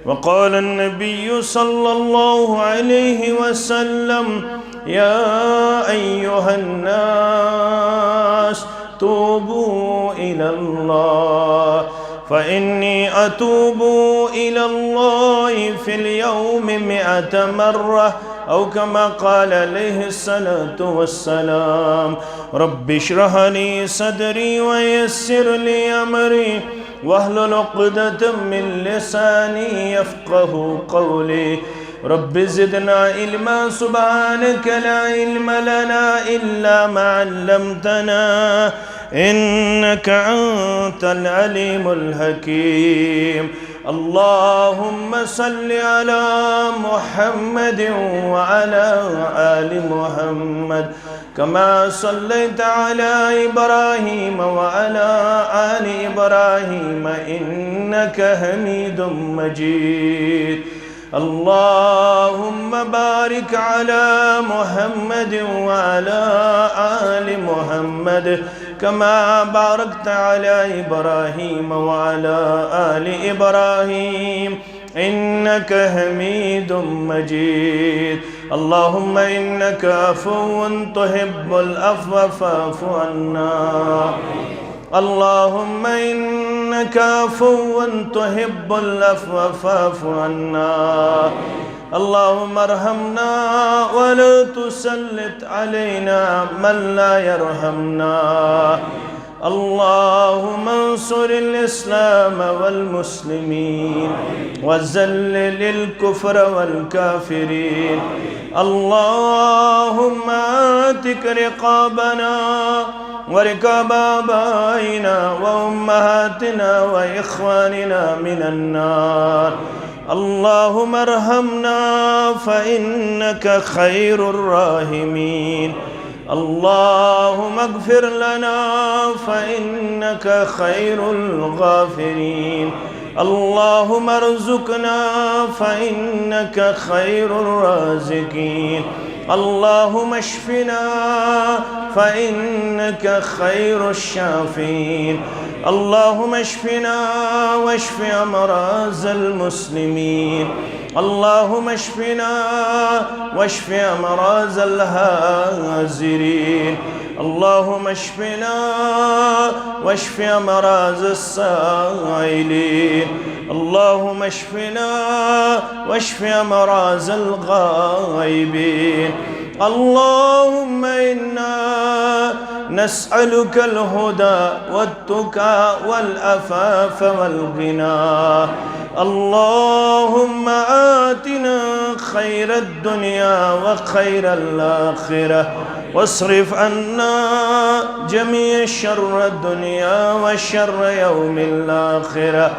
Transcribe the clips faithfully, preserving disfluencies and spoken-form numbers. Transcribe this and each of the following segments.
وقال النبي صلى الله عليه وسلم: يا أيها الناس، توبوا إلى الله، فإني أتوب إلى الله في اليوم مائة مرة، أو كما قال عليه الصلاة والسلام. رب اشرح لي صدري ويسر لي أمري واحلل عقدة من لساني يفقه قولي. رب زدنا علما، سبحانك لا علم لنا إلا ما علمتنا، إنك أنت العليم الحكيم. اللهم صل على محمد وعلى آل محمد كما صليت على إبراهيم وعلى آل إبراهيم إنك حميد مجيد. اللهم بارك على محمد وعلى آل محمد كما باركت على إبراهيم وعلى آل إبراهيم إنك حميد مجيد. اللهم إنك عفو تحب العفو فاعف عنا. اللهم إنك عفو تحب العفو فاعف عنا. اللهم ارحمنا ولا تسلط علينا من لا يرحمنا. اللهم انصر الإسلام والمسلمين وذلل الكفر والكافرين. اللهم اعتق رقابنا ورقاب آبائنا وأمهاتنا وإخواننا من النار. اللهم ارحمنا فإنك خير الراحمين. اللهم اغفر لنا فإنك خير الغافرين. اللهم ارزقنا فإنك خير الرازقين. اللهم اشفنا فإنك خير الشافين. اللهم اشفنا واشف أمراض المسلمين. اللهم اشفنا واشف أمراض الحاضرين. اللهم اشفنا واشف أمراض السائلين. اللهم اشفنا واشف أمراض الغائبين. اللهم إنا نسألك الهدى والتقى والعفاف والغنى. اللهم آتنا خير الدنيا وخير الآخرة، واصرف عنا جميع شر الدنيا وشر يوم الآخرة.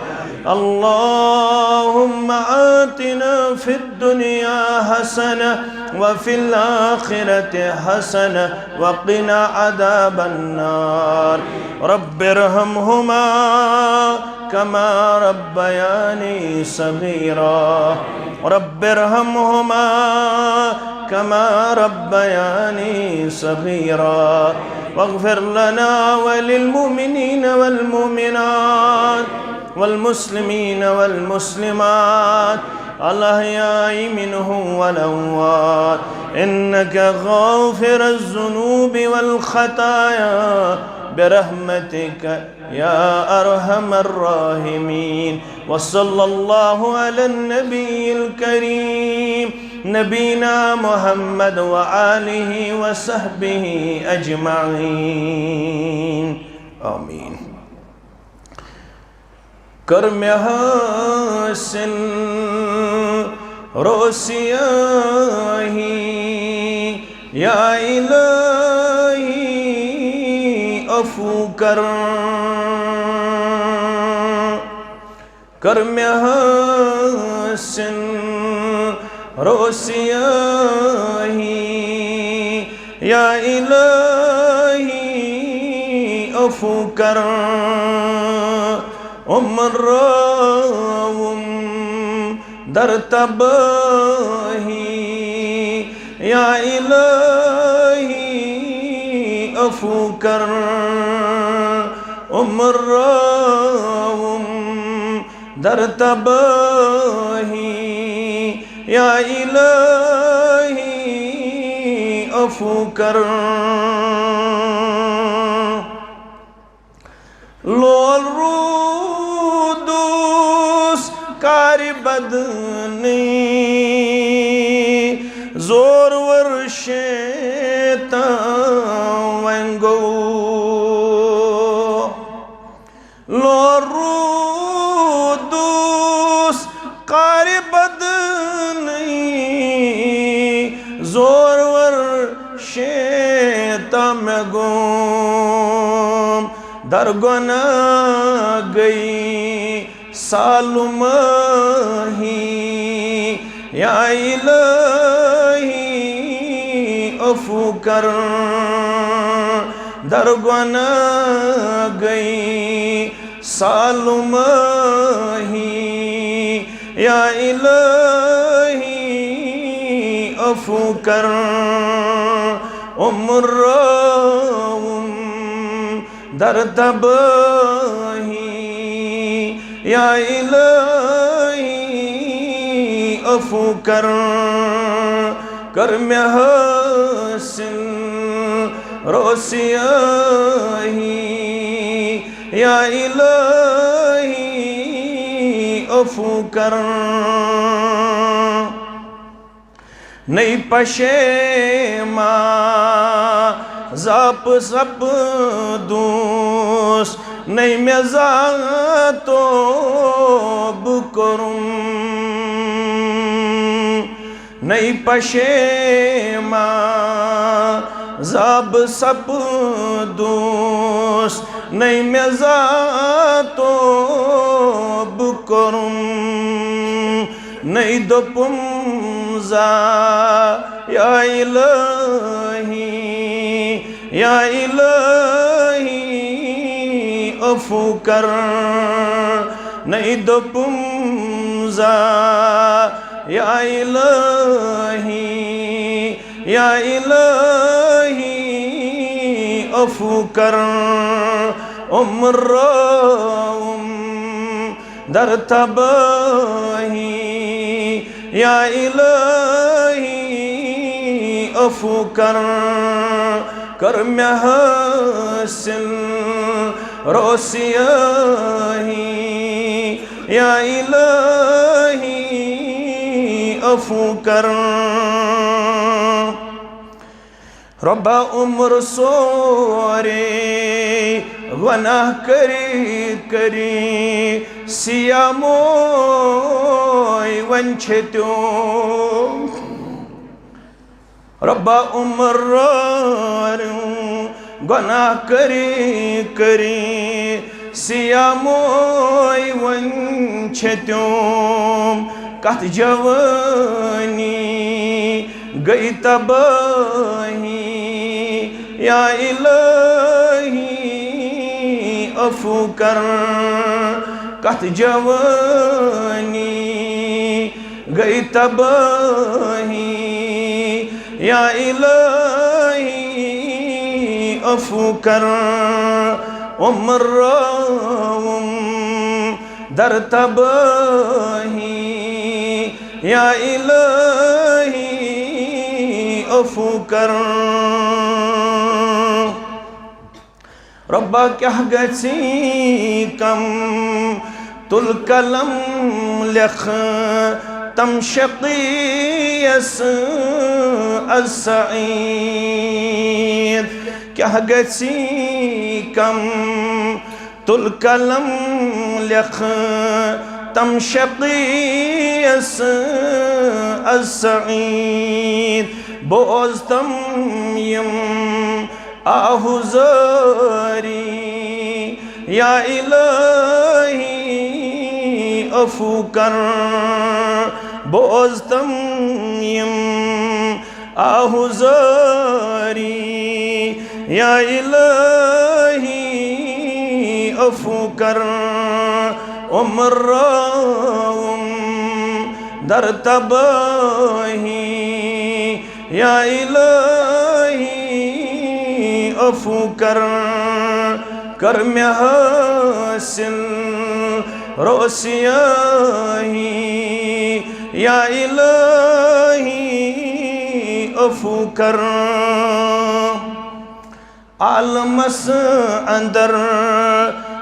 اللهم آتنا في الدنيا حسنة وفي الآخرة حسنة وقنا عذاب النار. رب ارحمهما كما ربياني صغيرا. رب ارحمهما كما ربياني صغيرا. واغفر لنا وللمؤمنين والمؤمنات والمسلمين والمسلمات الأحياء منهم والأموات إنك غافر الذنوب والخطايا برحمتك يا أرحم الراحمين. وصلى الله على النبي الكريم نبينا محمد وآله وصحبه أجمعين. آمين. کر مےٚ حٲصِل روسیاہی، یا الٰہی عفو کر۔ کر مےٚ حٲصِل روسیاہی، یا الٰہی عفو کر۔ عمر راوُم در تباہی، یا الٰہی عفو کر۔ عمر راوُم در تباہی۔ یا الہی عفو کر۔ لول رودُس کارِ بدنٕے، زورور شیطان وۄنۍ گوٚو۔ لول رودُس کارِ بدنٕے، زورور شیطان مےٚ گوٚو۔ در گۄناہ گٔے سالُمٲہی، یا الہی عفو کر۔ در گۄناہ گٔے سالُمٲہی، یا الہی عفو کر۔ عمر رٲوُم در تبٲہی، یا الہی عفو کر۔ کر مےٚ حٲصِل روسیٲہی، یا الہی عفو کر۔ نٔے پشیما زاپہٕ سپدُس، نٔے مےٚ زانٛہہ توبہٕ کوٚرُم۔ نٔے پشیما زاپہٕ سپدُس، نٔے مےٚ زانٛہہ توبہٕ کوٚرُم۔ نٔے دوٚپُم زانٛہہ یا الہی، یا الہی عفو کر۔ نٔے دوٚپُم زانٛہہ یا الہی، یا الہی عفو کر۔ عمر رٲوُم در تبٲہی، یا الہی عفو کر۔ کر مےٚ حٲصِل روسیٲہی، یا الہی عفو کر۔ رۄبا عمر سورُے گۄناہ کٔرِتھ کٔرِتھ سیاموے وۄنۍ چھِ تیوٗت۔ رۄبا عمر رٲوُم گۄناہ کٔرِتھ کٔرِتھ سیاموے وۄنۍ چھِ تیوٗت۔ کتھ جوٲنی گٔے تبٲہی، یا الہی عفو کر۔ کتھ جوٲنی گٔے تبٲہی، یا الہی عفو کر۔ عمر رٲوُم در تبٲہی، یا الہی عفو کر۔ رۄبا کیٛاہ گژھی کم، تُل قلم لیکھ تم شقیس از سعید۔ کیٛاہ گژھی کم، تُل قلم لیکھ تم شقیس از سعید۔ بوز تم یم آہُزٲری، یا الہی عفو کر۔ بوز تم یم آہُزٲری، یا الہی عفو کر۔ عمر رٲوُم در تبٲہی، یا الہی عفو کر۔ کر مےٚ حٲصِل روسیٲہی، یا الہی عفو کر، عالمس اندر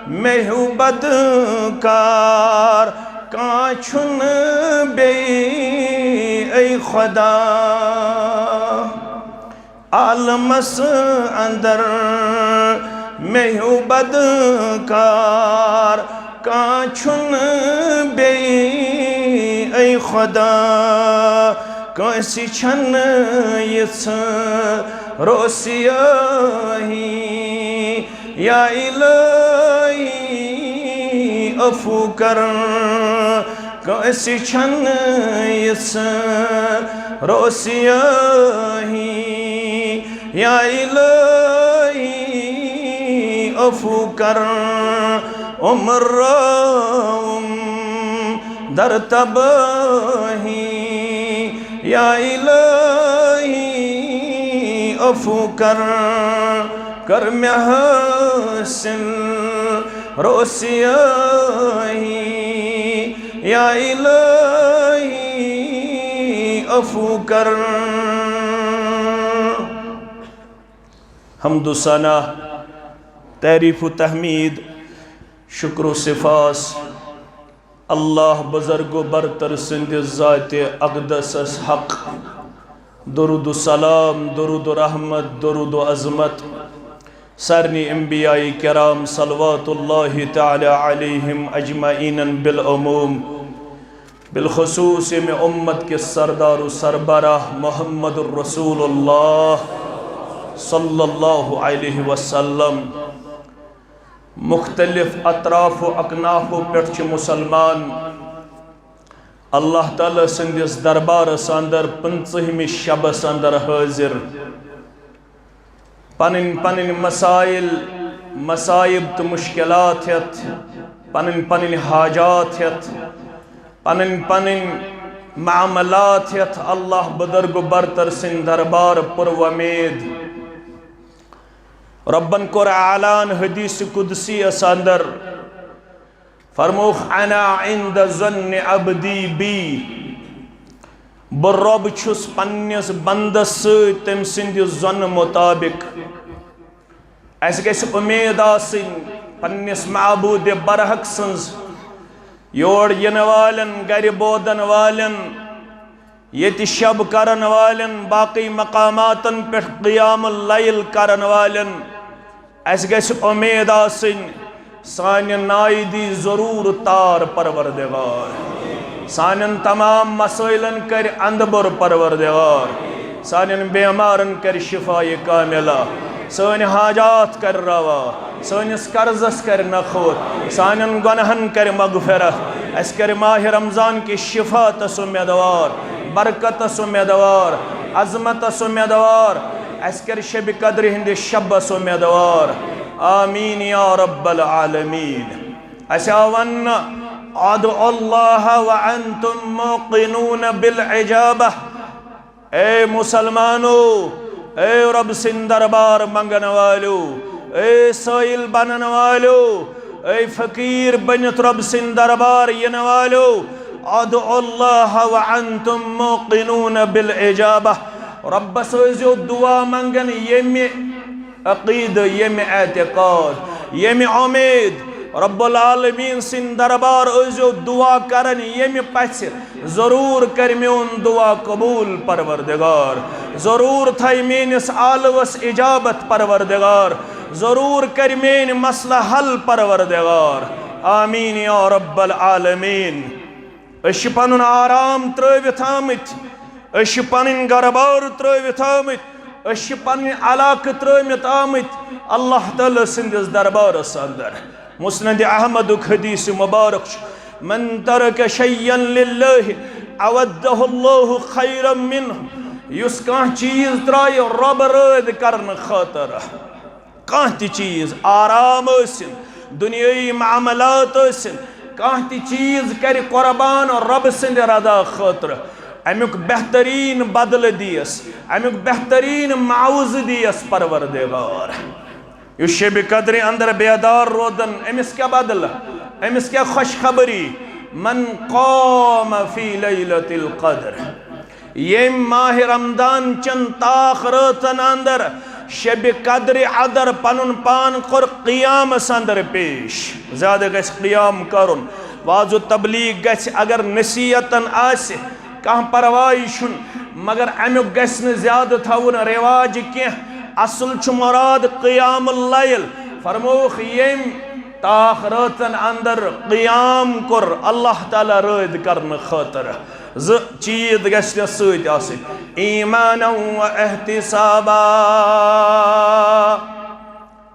مےٚ ہیوٗ بدکار کانٛہہ چھُنہٕ بیٚیہِ، اے خدا۔ عالمس اندر مےٚ ہیوٗ بدکار کانٛہہ چھُنہٕ بیٚیہِ، اے خدا۔ کٲنٛسہِ چھَنہٕ یِژھ روسیٲہی، یا الہی عفو کر۔ کٲنٛسہِ چھَنہٕ یِژھ روسیٲہی، یا الہی عفو کر۔ عمر روم در تباہی، یا الہی عفو کر، کر مےٚ حٲصِل روسیٲہی، یا الہی عفو کر۔ حمد و ثنا، تعریف و تحمید، شکر و سپاس اللہ بزرگ و برتر سٕنٛدِ ذاتِ اقدسس حق۔ درود و سلام، درود و رحمت، درود و عظمت سارنٕے انبیاء کرام صلوات اللہ تعالی علیہم اجمعین بالعموم، بالخصوص ییٚمہِ امت کِس سردار و سربراہ محمد رسول اللہ صلی اللہ علیہ وسلم۔ مختلف اطراف و اکنافو پٮ۪ٹھ چھِ مسلمان اللہ تعالیٰ سٕنٛدِس دربارس اندر پٕنٛژٕہمہِ شبس اندر حٲضِر، پنٕنۍ پنٕنۍ مسائل، مصائب تہٕ مشکلات ہٮ۪تھ، پنٕنۍ پنٕنۍ حاجات ہٮ۪تھ، پنٕنۍ پنٕنۍ معاملات ہٮ۪تھ اللہ بزرگ و برتر سٕنٛدِ دربار پر وۄمید۔ رۄبن کوٚر اعلان حدیث قدسی یس اندر، فرمووُکھ، "انا عند ظن عبدی بی"، بہٕ رۄب چھُس پننِس بندس سۭتۍ تٔمۍ سٕنٛدِ ظۄنہٕ مُطابق۔ اسہِ گژھِ اُمید آسٕنۍ پننِس معبود برحق سٕنٛز، یور یِنہٕ والٮ۪ن، گرِ بوزن والٮ۪ن، ییٚتہِ شب کرن والٮ۪ن، باقٕے مقاماتن پٮ۪ٹھ قیام اللیل کرن والٮ۪ن، اسہِ گژھِ اُمید آسٕنۍ، سانہِ نایہِ دی ضروٗر تار پروردگار۔ سانٮ۪ن تمام مسٲیلن کرِ اندٕ بوٚر پروردگار۔ سانٮ۪ن بیمارن کرِ شفایہِ کاملہ۔ سٲنۍ حاجات کرِ روا۔ سٲنِس قرضس کرِ نکھوت۔ سانٮ۪ن گۄناہن کرِ مغفرت۔ اسہِ کرِ ماہِ رمضان کہِ شفاعتس اُمیدوار، برکتس اُمیدوار، عظمتس اُمیدوار۔ اسہِ کرِ شبِ قدرِ ہٕنٛدِ شبس اُمیدوار۔ آمین یا رب العالمین۔ اسہِ آو وننہٕ، "ادعوا اللہ وانتم موقنون بالاجابہ"۔ اے مسلمانو، اے رۄب سٕنٛدِ دربار منٛگن والیو، اے سٲیِل بنن والیو، اے فقیٖر بٔنِتھ رۄب سٕنٛدِ دربار یِنہٕ والیو، "ادعوا اللہ وانتم موقنون بالاجابہ"۔ رۄبس ٲسۍزیو دعا منٛگان ییٚمہِ عقیدٕ، ییٚمہِ اعتقاد، ییٚمہِ اُمید۔ رب العالمین سٕنٛدِ دربار ٲسۍزیو دعا کران ییٚمہِ پژھِ، ضروٗر کرِ میون دعا قبوٗل پروردگار، ضروٗر تھایہِ میٲنِس آلوس اجابت پروردگار، ضروٗر کرِ میٲنۍ مسلہٕ حل پروردگار۔ آمین یا رب العالمین۔ أسۍ چھِ پنُن آرام ترٲوِتھ آمٕتۍ، أسۍ چھِ پنٕنۍ گرٕ بار ترٲوِتھ آمٕتۍ، أسۍ چھِ پنٕنۍ علاقہٕ ترٲومٕتۍ آمٕتۍ اللہ تعالیٰ سٕنٛدِس دربارس اندر۔ مسند احمدُک حدیث مبارک چھُ، "من ترک شیئا للہ عوضہ اللہ خیرا منہ"۔ یُس کانٛہہ چیٖز ترٛایہِ رۄب رٲضۍ کرنہٕ خٲطرٕ، کانٛہہ تہِ چیٖز، آرام ٲسِن، دُنیٲیی معاملات ٲسِن، کانٛہہ تہِ چیٖز کرِ قربان رۄب سٕنٛدِ رضا خٲطرٕ، امیُک بہتریٖن بدلہٕ دِیَس، امیُک بہتریٖن معاوضہٕ دِیَس پروردگار۔ یُس شبِ قدرِ اندر بیدار روزن، أمِس کیٛاہ بدلہٕ؟ أمِس کیٛاہ خوشخبری؟ من قام فی لیلۃ القدر، ییٚمۍ ماہِ رمضان چٮ۪ن تاخ رٲژن اندر شبِ قدرِ اندر پنُن پان کوٚر قیامس اندر پیش۔ زیادٕ گژھِ قیام کرُن، وعظ و تبلیغ گژھِ، اگر نصیحتن آسہِ، کانٛہہ پرواے چھُنہٕ، مگر امیُک گژھِ نہٕ زیادٕ تھاوُن رواج کینٛہہ۔ اصل چھُ مراد قیام اللیل۔ فرمووُکھ، ییٚمۍ تاخ رٲژن اندر قیام کوٚر اللہ تعالیٰ رٲضۍ کرنہٕ خٲطرٕ۔ زٕ چیٖز گژھِ مےٚ سۭتۍ آسٕنۍ، ایمانا و احتسابا۔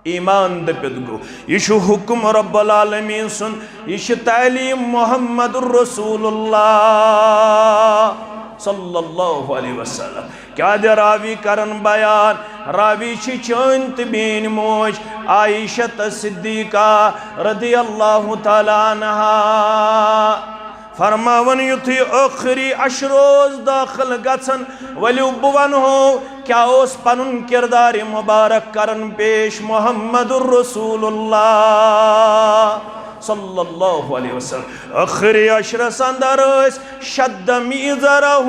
ایمان دٔپِتھ گوٚو، یہِ چھُ حُکم رب العالمین سُنٛد، یہِ چھِ تعلیٖم محمد رسول اللہ صلی اللہ علیہ وسلم۔ کیٛازِ راوی کرن بیان؟ راوی چھِ چٲنۍ تہٕ میٛٲنۍ موج عائشہ صدیقہ رضی اللہ تعالیٰ عنہا۔ فرماوان، یُتھُے ٲخری عشر اوس دٲخل گژھان، ؤلِو بہٕ ونہو کیٛاہ اوس پنُن کردار مبارک کران پیش محمد رسول اللہ صلی اللہ علیہ وسلم۔ ٲخری عشرس اندر ٲسۍ شد میزرہ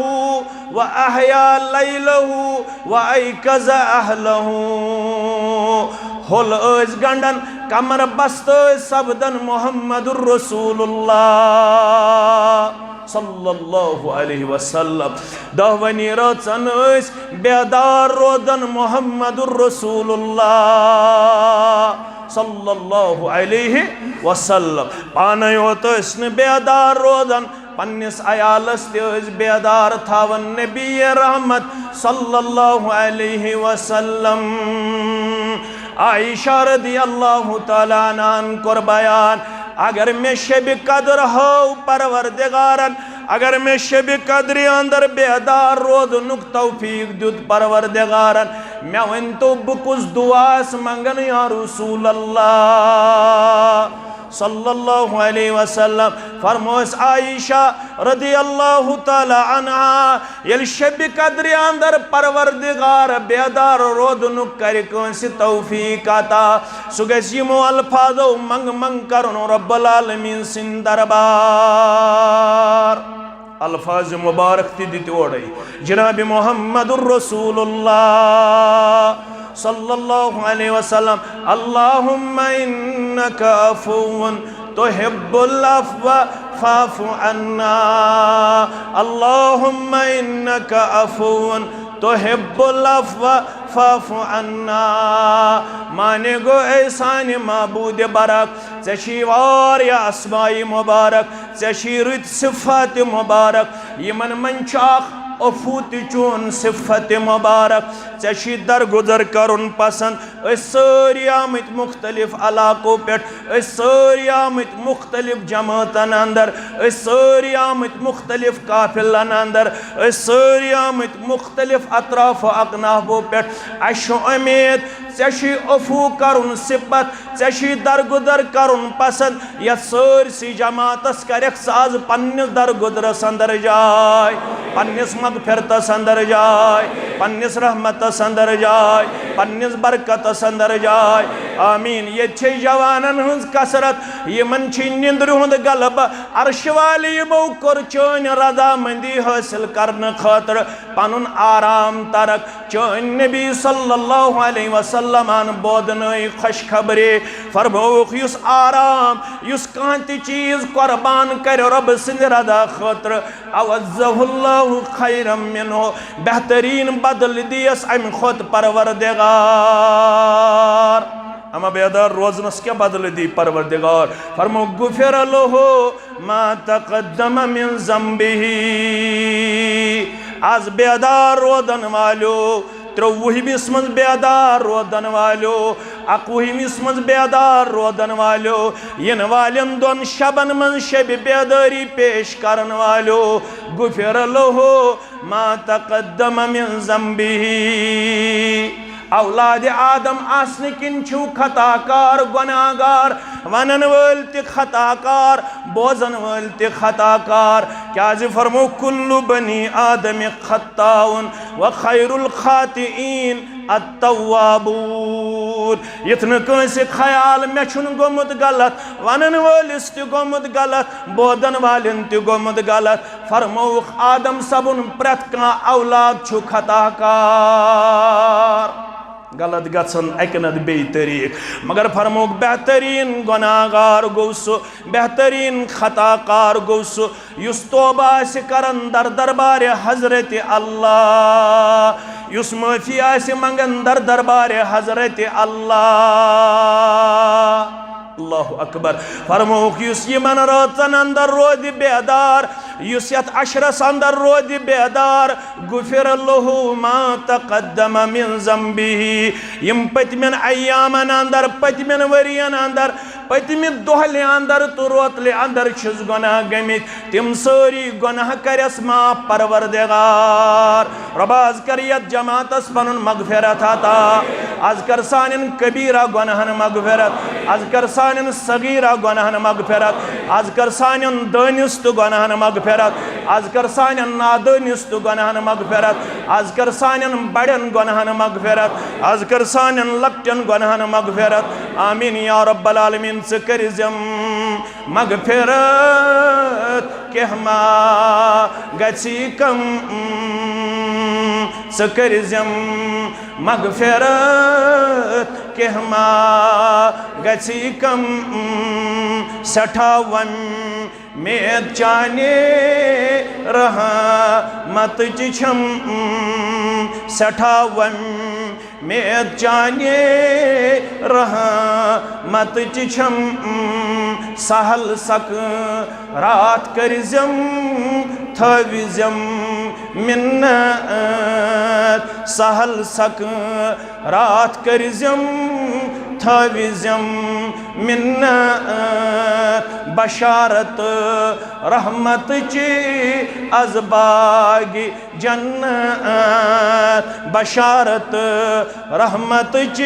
و احیا لیلہ و ایقظ اہلہ۔ ہول ٲسۍ گنڈان، کمر بستہٕ ٲسۍ سپدان محمد رسول اللہ صلی اللہ علیہ وسلم۔ دہونی رٲژن ٲسۍ بیدار روزان محمد رسول اللہ صلی اللہ علیہ وسلم۔ پانے یوت ٲسۍ نہٕ بیدار روزان، پننِس عیالس تہِ ٲسۍ بیدار تھاوان نبی رحمت صلی اللہ علیہ وسلم۔ عائشہ رضی اللہ تعالیٰ عنہن کوٚر بیان، اگر مےٚ شبِ قدر ہٲو پروردگارن، اگر مےٚ شبِ قدرِ اندر بیدار روزنُک توفیق دیُت پروردگارن، مےٚ ؤنۍ تو بہٕ کُس دعاس منگن یا رسول اللہ صلی اللہ علیہ وسلم۔ فرموس عائشہ رضی اللہ تعالیٰ عنہا، ییٚلہِ شبِ قدرِ اندر پروردگار بیدار روزنُک کرِ کٲنٛسہِ توفیق عطا، سُہ گژھِ یِمو الفاظو منٛگ منٛگ کرُن رب العالمین سٕنٛدِ دربار۔ الفاظ مبارک تہِ دِتۍ اورے۔ جناب محمد رسول اللہ صلی اللہ علیہ وسلم، اللہم انک عفو تحب العفو فاعف عنا، اللہم انک عفو تحب العفو فاعف عنا۔ معنی گوٚو، اے سانہِ معبود برحق، ژےٚ چھی واریاہ اسماء مبارک، ژےٚ چھی رٕتۍ صفات مبارک، یِمن منٛز چھُ اکھ عفو تہِ چون صفت مبارک۔ ژےٚ چھی درگُزر کرُن پسند۔ أسۍ سٲری آمٕتۍ مختلف علاقو پٮ۪ٹھ، أسۍ سٲری آمٕتۍ مختلف جماعتن اندر، أسۍ سٲری آمٕتۍ مختلف قافلن اندر، أسۍ سٲری آمٕتۍ مختلف اطراف و اکنافو پٮ۪ٹھ۔ اسہِ چھُ امید ژےٚ چھُے عفو کرُن صفت، ژےٚ چھُے درگُزر کرُن پسند۔ یتھ سٲرسٕے جماعتس کرکھ ژٕ از پننِس درگُزرس اندر جاے، پننِس مغفرتس اندر جاے، پننِس رحمتس اندر جاے، پننِس برکتس اندر جاے۔ آمین۔ ییٚتہِ چھے جوانن ہٕنٛز کثرت، یِمن چھُے نِندرِ ہُنٛد غلبہٕ۔ عرشہِ والہِ یِمو کوٚر چٲنۍ رضامندی حٲصِل کرنہٕ خٲطرٕ پنُن آرام ترک۔ چٲنۍ نبی صلی اللہ علیہ وسلمن بوزنٲے خوشخبری، فرمووُکھ، یُس آرام، یُس کانٛہہ تہِ چیٖز قربان کرِ رۄبہٕ سٕنٛدِ رضا خٲطرٕ، عوضہ اللہ خیرا منہ، بہتریٖن بدلہٕ دِیس امہِ کھۄتہٕ پروردگار۔ اما بیدار روزنس کیٛاہ بدلہٕ دی پروردگار؟ فرمو، غفر لہ ما تقدم من ذنبہ۔ از بیدار روزن والیو، ترٛوُہمِس منٛز بیدار روزن والیو، اکوُہمِس منٛز بیدار روزن والیو، یِنہٕ والٮ۪ن دۄن شبن منٛز شبِ بیدٲری پیش کرن والیو، غفر لہ ما تقدم من ذنبہ۔ اولاد آدم آسنہٕ کِنۍ چھِو خطا کار، گۄناہ گار، ونن وٲلۍ تہِ خطا کار، بوزن وٲلۍ تہِ خطا کار۔ کیازِ فرمو، کل بنی آدم خطاء و خیر الخاطئین التوابون۔ یُتھ نہٕ کٲنٛسہِ خیال مےٚ چھُنہٕ گوٚمُت غلط، وَنَن وٲلِس تہِ گوٚمُت غلط، بوزَن والٮ۪ن تہِ گوٚمُت غلط۔ فرمووُکھ آدم صٲبُن پرٛٮ۪تھ کانٛہہ اولاد چھُ خطا کار۔ غلط گژھن اَکہِ نتہٕ بیٚیہِ طریٖقہٕ، مگر فرمووُکھ بہتریٖن گۄناہ گار گوٚو سُہ، بہتریٖن خطا کار گوٚو سُہ، یُس توبہ آسہِ کران در دربارِ حضرت اللہ، یُس معٲفی آسہِ منگان در دربارِ حضرت اللہ۔ اللہ اکبر۔ فرمووُکھ، یُس یِمن رٲژن اندر روزِ بیدار، یُس یتھ عشرس اندر روزِ بیدار، غفر لہ ما تقدم من ذنبہ۔ یِم پٔتمٮ۪ن ایامن اندر، پٔتمٮ۪ن ؤرین اندر، پٔتمہِ دۄہلہِ اندر تہٕ روتلہِ اندر چھِس گۄناہ گٔمٕتۍ، تِم سٲری گۄناہ کرٮ۪س معاف پروردگار۔ رۄبا، از کر یتھ جماعتس پنُن مغفرت عطا۔ از کر سانٮ۪ن کبیرہ گۄناہن مغفرت۔ از کر سانٮ۪ن صغیرہ گۄناہن مغفرت۔ از کر سانٮ۪ن دٲنِستہٕ گۄناہن مغفرت۔ از کر سانٮ۪ن نادٲنِستہٕ گۄناہن مغفرت۔ از کر سانٮ۪ن بڑٮ۪ن گۄناہن مغفرت۔ از کر سانٮ۪ن لۄکٹٮ۪ن گۄناہن مغفرت۔ آمین یا رب العالمین۔ ژٕ کٔرزٮ۪م مغفرت، کینٛہہ ما گژھی کم۔ ژٕ کٔرزٮ۪م مغفرت، کینٛہہ ما گژھی کم۔ سٮ۪ٹھاہ وۄمید چانہِ رحمتٕچ چھم، سٮ۪ٹھاہ وۄمید چانہِ رحمتٕچ چھم۔ سہل سکرات کٔرزٮ۪م، تھٲوزٮ۪م منت۔ سہل سکرات کٔرزٮ۪م، تھٲوزٮ۪م منت۔ بشارت رحمتٕچ از باغِ جنت، بشارت رحمتٕچ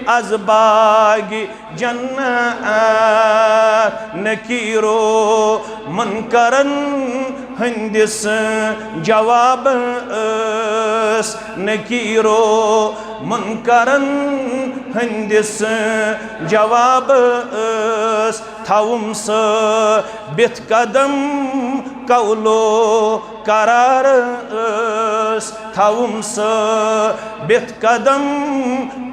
از باغِ جنت۔ نکیرو منکرن ہندس جوابس، نکیرو منکرن ہندس جوابس۔ تھاوُم ثٲبت قدم قولو قرار ٲس، تھاوُم ثٲبت قدم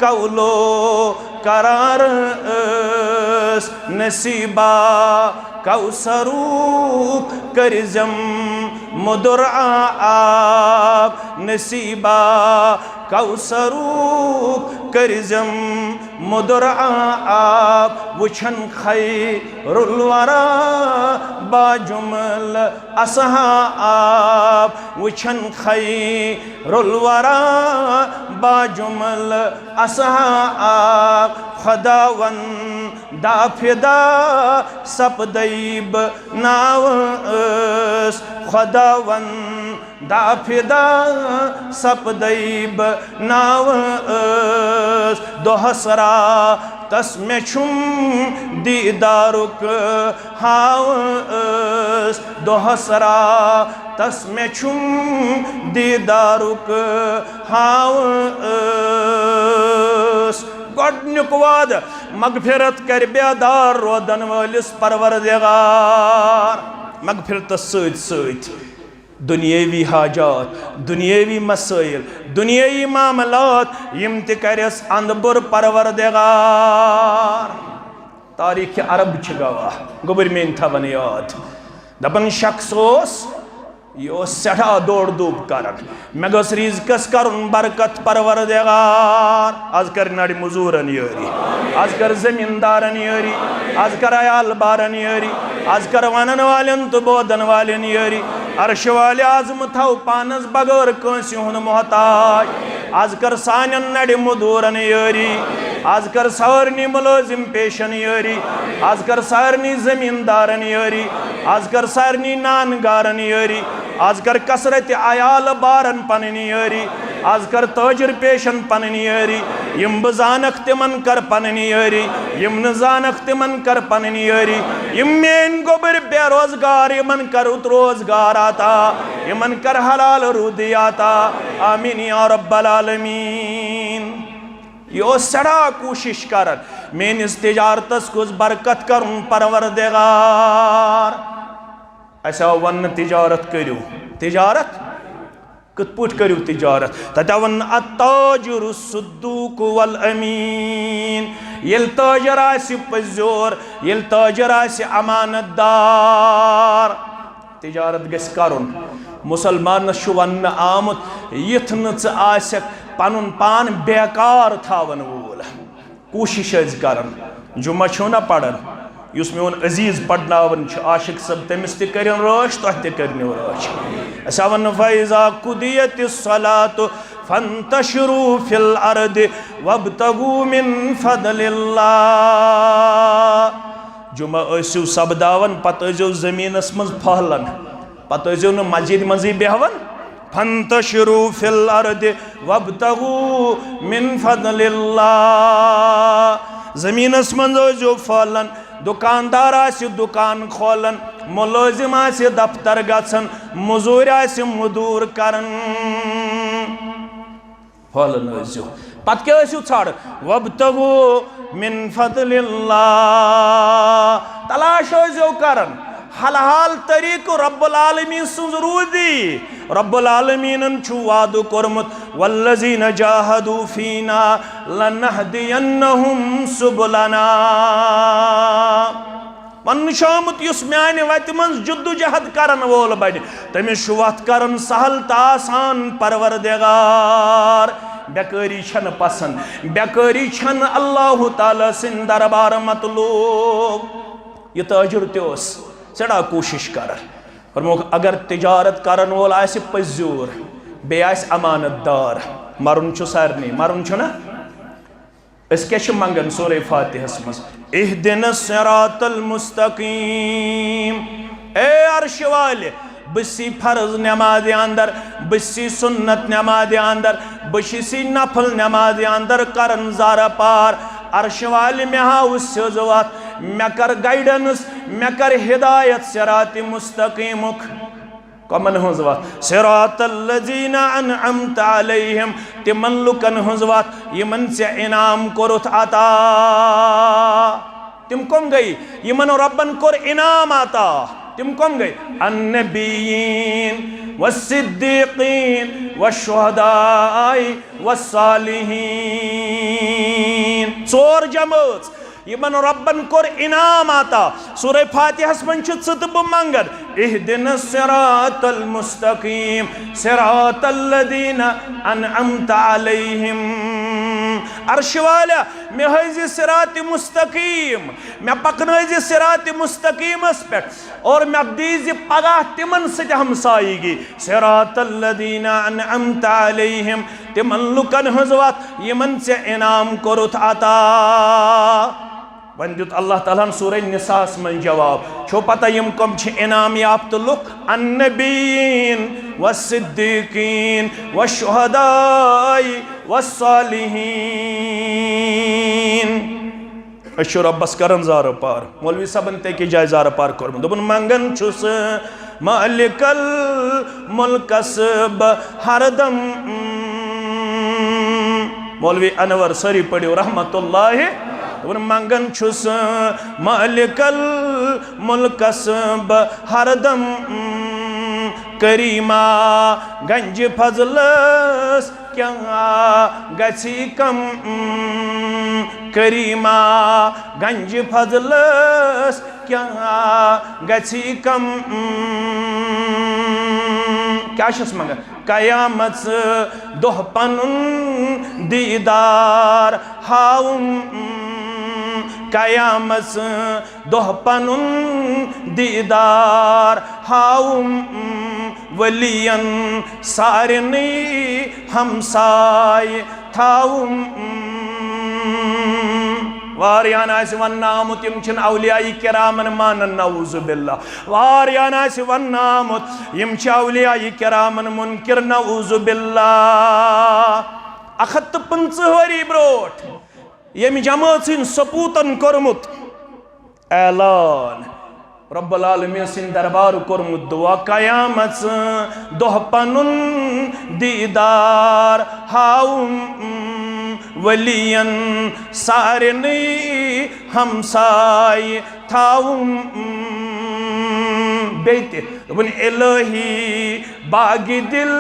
قولو قرار ٲس۔ نصیبا کوثروک کٔرزٮ۪م مُدُر آب، نصیبا کوثروک کٔرزٮ۪م مُدُر آب۔ وٕچھن خیر الورا باجمل اصحاب، وٕچھن خیر الورا باجمل اصحاب۔ خداوند دا فدا سپدے بہٕ ناو ٲس، خداوند دا فدا سپدے بہٕ ناو ٲس۔ دۄہس راتس مےٚ چھُم دیٖدارُک ہاو ٲس، دۄہس راتس مےٚ چھُم دیٖدارُک ہاو ٲس۔ گۄڈنیُک وعدٕ، مغفرت کرِ بیدار روزن وٲلِس پروردگار۔ مغفرتس سۭتۍ سۭتۍ دُنیٲوی حاجات، دُنیٲوی مسٲیل، دُنیٲوی معاملات، یِم تہِ کرٮ۪س اندٕ بُر پروردگار۔ تاریخ عرب چھِ گواہ، گوٚبٕرۍ میٲنۍ تھاوان یاد۔ دپان شخص اوس، یہِ اوس سٮ۪ٹھاہ دورٕ دوٗپ کران۔ مےٚ گوٚژھ رِزقس کرُن برکت پروردگار۔ از کر نرِ مزوٗرن یٲری، از کر زمیٖندارن یٲری، از کر عیال بارن یٲری، از کر ونن والٮ۪ن تہٕ بوزن والٮ۪ن یٲری۔ عرش والِ اعظم تھاو پانس بغٲر کٲنٛسہِ ہُنٛد محتاج۔ از کر سانٮ۪ن نرِ مزوٗرن یٲری، از کر سارنٕے مُلٲزِم پیشن یٲری، از کر سارنٕے زمیٖندارن یٲری، از کر سارنٕے نان گارن یٲری، از کر کثرت عیال بارن پنٕنۍ یٲری، از کر تٲجر پیشن پنٕنۍ یٲری، یِم بہٕ زانکھ تِمن کر پنٕنۍ یٲری، یِم نہٕ زانکھ تِمن کر پنٕنۍ یٲری، یِم میٲنۍ گوٚبٕرۍ بے روزگار، یِمن کر رُت روزگار عطا، یِمن کر حلال روزی عطا۔ آمین یا رب العالمین۔ یہِ اوس سٮ۪ٹھاہ کوٗشِش کران، میٲنِس تجارتس گوٚژھ برکت کرُن پروردگار۔ اَسہِ آو وننہٕ، تجارت کٔرِو۔ تجارت کِتھ پٲٹھۍ کٔرِو تجارت؟ تَتہِ آو وننہٕ، التاجر الصدوق والامین۔ ییٚلہِ تاجر آسہِ پٔزیور، ییٚلہِ تاجر آسہِ امانت دار، تجارت گژھِ کرُن۔ مسلمانس چھُ وننہٕ آمُت، یِتھ نہٕ ژٕ آسکھ پنُن پان بیکار تھاون وول۔ کوٗشِش ٲسۍ کران، جمعہ چھِو نہ پران، یُس میون عزیز پرناوان چھُ، عاشق صٲب، تٔمِس تہِ کٔرِن رٲچھ، تۄہہِ تہِ کٔرنو رٲچھ۔ أسۍ آو وننہٕ، فَإِذَا قُضِيَتِ الصَّلَاةُ فَانتَشِرُوا فِي الْأَرْضِ وَابْتَغُوا مِنْ فَضْلِ اللَّهِ۔ جمعہ ٲسِو سپداوان، پتہٕ ٲسۍزیو زٔمیٖنس منٛز پھٔہلان، پتہٕ ٲسۍزیو نہٕ مسجدِ منٛزٕے بیہوان۔ فَانتَشِرُوا فِي الْأَرْضِ وَابْتَغُوا مِنْ فَضْلِ اللَّهِ۔ زٔمیٖنس منٛز ٲسۍزیو پھٔہلان، دُکاندار آسہِ دُکان کھولان، مُلٲزِم آسہِ دفتر گژھان، مٔزوٗرۍ آسہِ مٔزوٗر کران۔ پھٔہلان ٲسۍزیو۔ پتہٕ کیٛاہ ٲسِو ژھانٛڈان؟ وَابْتَغُوا مِنْ فَضْلِ اللَّهِ۔ تلاش ٲسۍزیو کران۔ حلال طریقہٕ رب العالمین سٕنٛز روٗزی۔ رب العالمینن چھُ وعدٕ کوٚرمُت، وَالَّذِينَ جَاهَدُوا فِينَا لَنَهْدِيَنَّهُمْ سُبُلَنَا۔ وننہٕ چھُ آمُت، یُس میانہِ وتہِ منٛز جدوجہد کرن وول بنہِ، تٔمِس چھُ وتھ کرن سہل تہٕ آسان پروردگار۔ بیکٲری چھنہٕ پسند، بیکٲری چھنہٕ اللہ تعالیٰ سٕنٛدِ دربار مطلوب۔ یہِ تاجر تہِ اوس سٮ۪ٹھاہ کوٗشِش کران۔ فرمووُکھ، اگر تجارت کرن وول آسہِ پٔزیور، بیٚیہِ آسہِ امانت دار، مرُن چھُ سارنٕے، مرُن چھُنہ؟ أسۍ کیٛاہ چھِ منٛگان سورہ فاتحس منٛز؟ اہدنا الصراط المستقیم۔ اے عرشہِ والہِ، بہٕ چھُسے فرض نمازِ اندر، بہٕ چھُسے سنت نمازِ اندر، بہٕ چھُسے نفل نمازِ اندر کران زارٕ پار۔ عرشہِ والہِ، مےٚ ہاو سیوٚد وتھ، مےٚ کر گائیڈنس، مےٚ کر ہدایت صراط مستقیمُک۔ کمن ہٕنٛز وتھ؟ صراط الذین انعمت علیہم، تِمن لُکن ہٕنٛز وتھ یِمن ژےٚ انعام کوٚرُتھ عطا۔ تِم کم گٔے؟ یِمن رۄبن کوٚر انعام عطا۔ تِم کم گٔے؟ النبیین والصدیقین والشہداء والصالحین۔ ژور جمٲژ۔ یِمن رۄبن کوٚر انعام عطا۔ سورہ فاتحس منٛز چھِ ژٕ تہٕ بہٕ منٛگان، اہدنا الصراط المستقیم، صراط الذین انعمت علیہم۔ عرشہِ والیا، مےٚ ہٲوزِ صراط مستقیم، مےٚ پکنٲوزِ صراط مستقیمس پٮ۪ٹھ، اور مےٚ دیٖزِ پگاہ تِمن سۭتۍ ہمسایگی۔ صراط الذین انعمت علیہم، تِمن لُکن ہٕنٛز وتھ یِمن ژےٚ انعام کوٚرُتھ عطا۔ وۄنۍ دیُت اللہ تعالیٰ ہن سورہ نساء ہس منٛز جواب۔ چھو پتہ یِم کم چھِ انعام یافتہٕ لُکھ؟ النبیین والصدیقین والشہداء والصالحین۔ أسۍ چھِ رۄبس کران زارٕ پار۔ مولوی صٲبن تہِ أکِس جایہِ زارٕ پار کوٚرمُت۔ دوٚپُن، منٛگان چھُس مالک الملکس بہٕ ہردم۔ مولوی انور، سٲری پٔرِو رحمت اللہ۔ دوٚپُن، منٛگان چھُس مالک الملکس بہٕ ہردم، کریما گنج فضلس کیٛاہ گژھی کم؟ کریما گنج فضلس کیٛاہ گژھی کم؟ کیٛاہ چھَس منٛگان؟ قیامت دۄہ پنُن دیٖدار ہاوُم، قیامت دۄہ پنُن دیٖدار ہاوُم، ؤلین سارنٕے ہمساے تھاوُم۔ واریاہن آسہِ وننہٕ آمُت، یِم چھِنہٕ اولیاء کرامن مانان، نعوذ باللہ۔ واریاہن آسہِ وننہٕ آمُت، یِم چھِ اولیاء کرامن منکر، نعوذ باللہ۔ اکھ ہتھ تہٕ پٕنٛژٕہ ؤری برونٛٹھ ییٚمہِ جمٲژ ہٕنٛدۍ سپوٗتن کوٚرمُت اعلان، رب العالمین سٕنٛدِ دربار کوٚرمُت دعا، قیامت دۄہ پنُن دیٖدار ہاوُم ؤلین سارنٕے، ہمساے تھاوُم۔ بیٚیہِ تہِ دوٚپُن، الہی باغِ دل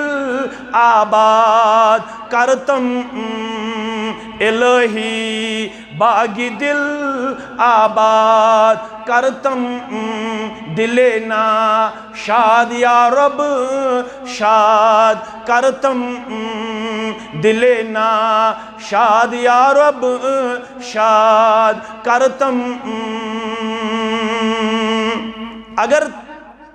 آباد کرتم، الہی باغِ دل آباد کرتم، دلے نا شاد یا رب شاد کرتم، دلے نا شاد یا رب شاد کرتم۔ اگر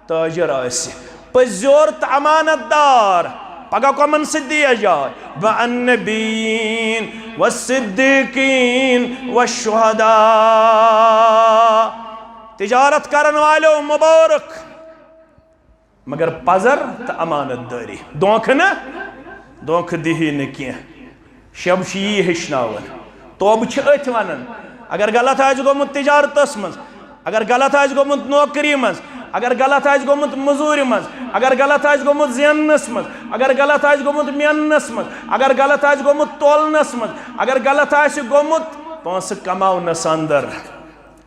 تاجر آسہِ، پٔزیور تہٕ امانت دار، پگاہ کۄمن سۭتۍ دِیا جاے؟ مع النبیین والصدیقین والشہداء۔ تجارت کرن والیو مبارک، مگر پزر تہٕ امانت دٲری، دھوکہٕ نہٕ، دھوکہٕ دِہی نہٕ کینٛہہ۔ شب چھُ یی ہیٚچھناوان۔ توبہٕ چھِ أتھۍ ونان۔ اگر غلط آسہِ گوٚمُت تجارتس منٛز، اگر غلط آسہِ گوٚمُت نوکری منٛز، اگر غلط آسہِ گوٚمُت مٔزوٗرِ منٛز، اگر غلط آسہِ گوٚمُت زیننس منٛز، اگر غلط آسہِ گوٚمُت میننس منٛز، اگر غلط آسہِ گوٚمُت تولنس منٛز، اگر غلط آسہِ گوٚمُت پونٛسہٕ کماونس اندر،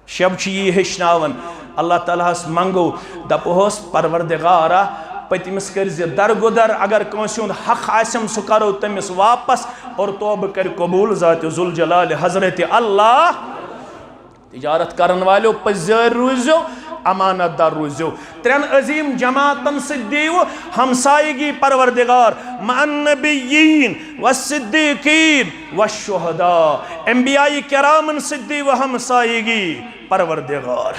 شب چھُ یی ہیٚچھناوان۔ اللہ تعالیٰ ہس منگو، دپہوس، پروردگارا، پٔتمِس کٔرۍ زِ درگُدر، اگر کٲنٛسہِ ہُنٛد حق آسٮ۪م، سُہ کرو تٔمِس واپس، اور توبہٕ کرِ قبول ذات ذوالجلال حضرت اللہ۔ تجارت کرن والیو، پٔزیٲرۍ روٗزِو، امانت دار روٗزِو۔ ترٛٮ۪ن عظیٖم جماعتن سۭتۍ دِیِو ہمسایگی، پروردگار، مع النبیین والصدیقین والشہداء، انبیاء کرامن سۭتۍ دِیِو ہمسایگی، پروردگار۔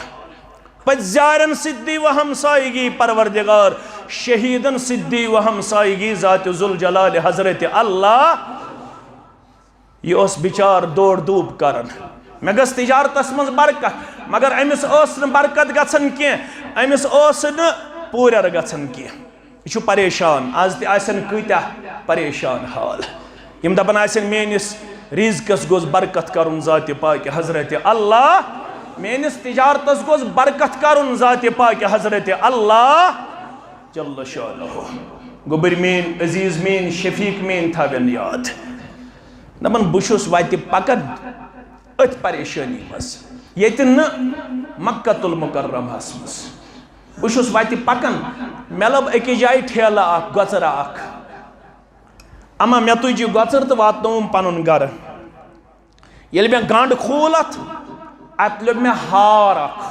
پٔزیارٮ۪ن سۭتۍ دِیِو ہمسایگی، پروردگار۔ شہیدن سۭتۍ دِیِو ہمسایگی، ذات ذوالجلال حضرت اللہ۔ یہِ اوس بِچار دورٕ دوٗب کران۔ مےٚ گٔژھ تجارتس منٛز برکت، مگر أمِس ٲس نہٕ برکت گژھان کینٛہہ، أمِس اوس نہٕ پوٗرٮ۪ر گژھان کینٛہہ۔ یہِ چھُ پریشان، آز تہِ آسن کۭتیاہ پریشان حال۔ یِم دپان آسن، میٲنِس رزقس گوٚژھ برکت کرُن ذاتِ پاکہِ حضرت اللہ، میٲنِس تجارتس گوٚژھ برکت کرُن ذاتِ پاکہِ حضرت اللہ۔ جل شانہ۔ گوٚبٕرۍ میٲنۍ، عزیز میٲنۍ، شفیق میٲنۍ تھاوٮ۪ن یاد۔ دپان، بہٕ چھُس وتہِ پکان أتھۍ پریشٲنی منٛز، ییٚتہِ نہٕ مکہ المکرمہس منٛز۔ بہٕ چھُس وتہِ پکان، مےٚ لٔب أکِس جایہِ ٹھیلہٕ اکھ، گۄژٕر اکھ۔ اما مےٚ تُج یہِ گۄژٕر تہٕ واتنووُم پنُن گرٕ۔ ییٚلہِ مےٚ گنٛڈ کھوٗل اتھ، اتھ لوٚب مےٚ ہار اکھ۔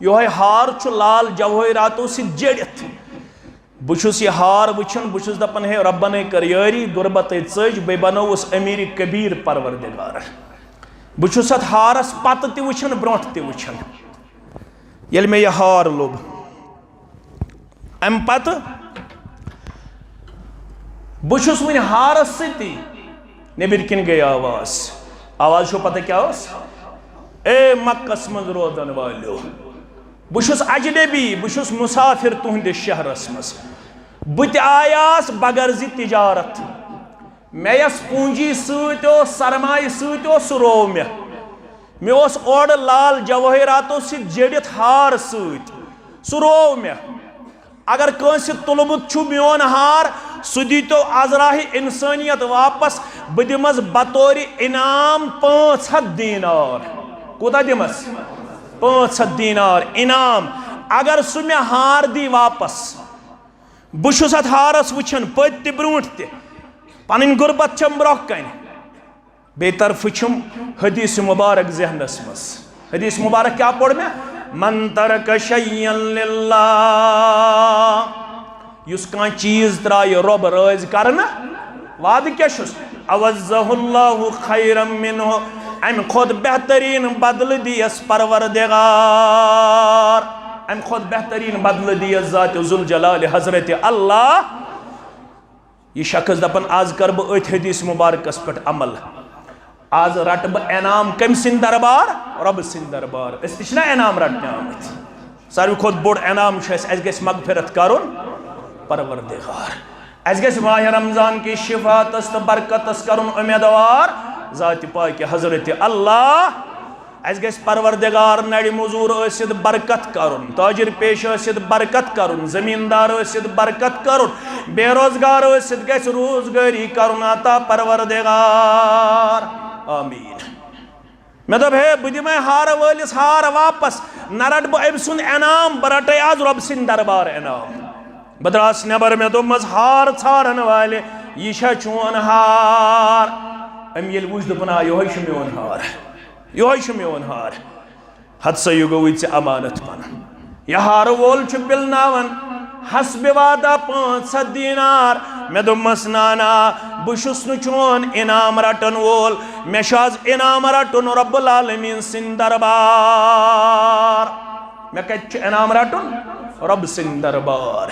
یِہوٚے ہار چھُ لال جوٲہراتو سۭتۍ جٔڑِتھ۔ بہٕ چھُس یہِ ہار وٕچھان، بہٕ چھُس دپان، ہے رۄبن ہے کٔر یٲری، غربت ہے ژٔج، بہٕ بنووُس امیر کبیر پروردگار۔ بہٕ چھُس اتھ ہارس پتہٕ تہِ وٕچھان، برونٛٹھ تہِ وٕچھان۔ ییٚلہِ مےٚ یہِ ہار لوٚب، امہِ پتہٕ بہٕ چھُس وٕنہِ ہارس سۭتی، نیٚبٕرۍ کِنۍ گٔے آواز۔ آواز چھو پتہ کیٛاہ اوس؟ اے مکس منٛز روزن والیو، بہٕ چھُس اجنبی، بہٕ چھُس مسافر تُہنٛدِس شہرس منٛز۔ بہٕ تہِ آیاس بغرضِ تجارت۔ مےٚ یۄس پوٗنجی سۭتۍ اوس، سرمایہِ سۭتۍ اوس، سُہ روو مےٚ۔ مےٚ اوس اورٕ لال جوٲہراتو سۭتۍ جٔڑِتھ ہار سۭتۍ، سُہ روو مےٚ۔ اگر کٲنٛسہِ تُلمُت چھُ میون ہار، سُہ دیٖتو از راہِ انسٲنیت واپس، بہٕ دِمس بطورِ انعام پانٛژھ ہتھ دینار۔ کوٗتاہ دِمس؟ پانٛژھ ہتھ دینار انعام۔ اگر سُہ مےٚ ہار دی واپس، بہٕ چھُس اتھ ہارس وٕچھان پٔتۍ تہِ برونٛٹھ تہِ، پنٕنۍ غربت چھم برونٛہہ کنہِ۔ بیٚیہِ طرفہٕ چھُم حدیث مبارک ذہنس منٛز۔ حدیث مبارک کیٛاہ پوٚر مےٚ؟ من ترک شیئا للہ، یُس کانٛہہ چیٖز ترٛایہِ رۄب رٲضۍ کرنہٕ، وعدٕ کیٛاہ چھُس؟ عوضہ اللہ خیرا منہ، امہِ کھۄتہٕ بہتریٖن بدلہٕ دِیس پروردگار، امہِ کھۄتہٕ بہتریٖن بدلہٕ دِیس ذات ذوالجلال حضرت اللہ۔ یہِ شخص دپان، از کرٕ بہٕ أتھۍ حدیث مبارکس پٮ۪ٹھ عمل۔ از رٹہٕ بہٕ انعام کٔمۍ سٕنٛدِ دربار؟ رۄبہٕ سٕنٛدِ دربار۔ أسۍ تہِ چھِنہ انعام رٹنہِ آمٕتۍ؟ ساروی کھۄتہٕ بوٚڑ انعام چھُ اَسہِ، اَسہِ گژھِ مغفرت کرُن پروردگار۔ اَسہِ گژھِ ماہِ رمضان کِس شفاعتس تہٕ برکتس کرُن امیدوار ذاتِ پاکہِ حضرت اللہ۔ اسہِ گژھِ پروردگار نڑِ مزور ٲسِتھ برکت کرُن، تاجر پیش ٲسِتھ برکت کرُن، زمیندار ٲسِتھ برکت کرُن، بے روزگار ٲسِتھ گژھِ روزگٲری کرُن عطا پروردگار۔ آمین۔ مےٚ دوٚپ، ہے، بہٕ دِمے ہارٕ وٲلِس ہار واپس، نہ رٹہٕ بہٕ أمۍ سُنٛد انعام، بہٕ رٹے آز رۄب سٕنٛدِ دربار انعام۔ بہٕ درٛاس نٮ۪بر، مےٚ دوٚپمس، ہار ژھانڈن والہِ، یہِ چھا چون ہار؟ أمۍ ییٚلہِ وُچھ، دوٚپُن، آ، یِہوٚے چھُ میون ہار، یِہوٚے چھُ میون ہار۔ ہتہٕ سا، یہِ گوٚوُے ژےٚ امانت پنُن۔ یہِ ہارٕ وول چھُ پِلناوان حسبِ وعدہ پانٛژھ ہتھ دینار۔ مےٚ دوٚپمس، نا نا، بہٕ چھُس نہٕ چون انعام رٹن وول، مےٚ چھُ آز انعام رٹُن رب العالمین سٕنٛدِ دربار۔ مےٚ کتہِ چھُ انعام رٹُن؟ رب سٕنٛدِ دربار۔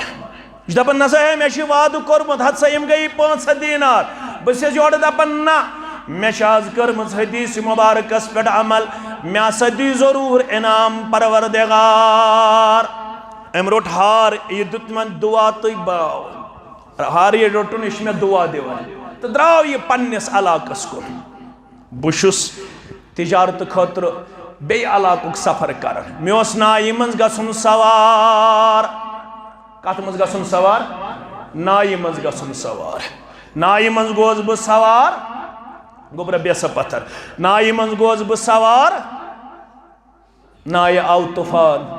یہِ چھُ دپان، نسا ہے، مےٚ چھُ وعدٕ کوٚرمُت، ہتہٕ سا یِم گٔیی پانٛژھ ہتھ دینار۔ بہٕ چھَس یورٕ دپان، نہ، مےٚ چھِ آز کٔرمٕژ حدیث مبارکس پٮ۪ٹھ عمل، مےٚ ہسا دی ضروٗر انعام پروردگار۔ أمۍ روٚٹ ہار، یہِ دیُت تِمن دعا تہٕ باو۔ ہار یہِ روٚٹُن، یہِ چھُ مےٚ دعا دِوان۔ تہٕ درٛاو یہِ پننِس علاقس کُن۔ بہٕ چھُس تجارتہٕ خٲطرٕ بیٚیہِ علاقُک سفر کران۔ مےٚ اوس نایہِ منٛز گژھُن سوار۔ کتھ منٛز گژھُن سوار؟ نایہِ منٛز گژھُن سوار۔ نایہِ منٛز گوس بہٕ سوار۔ گوٚبرا، بیٚہہ سا پتھر۔ نایہِ منٛز گوس بہٕ سوار۔ نایہِ آو طوفان۔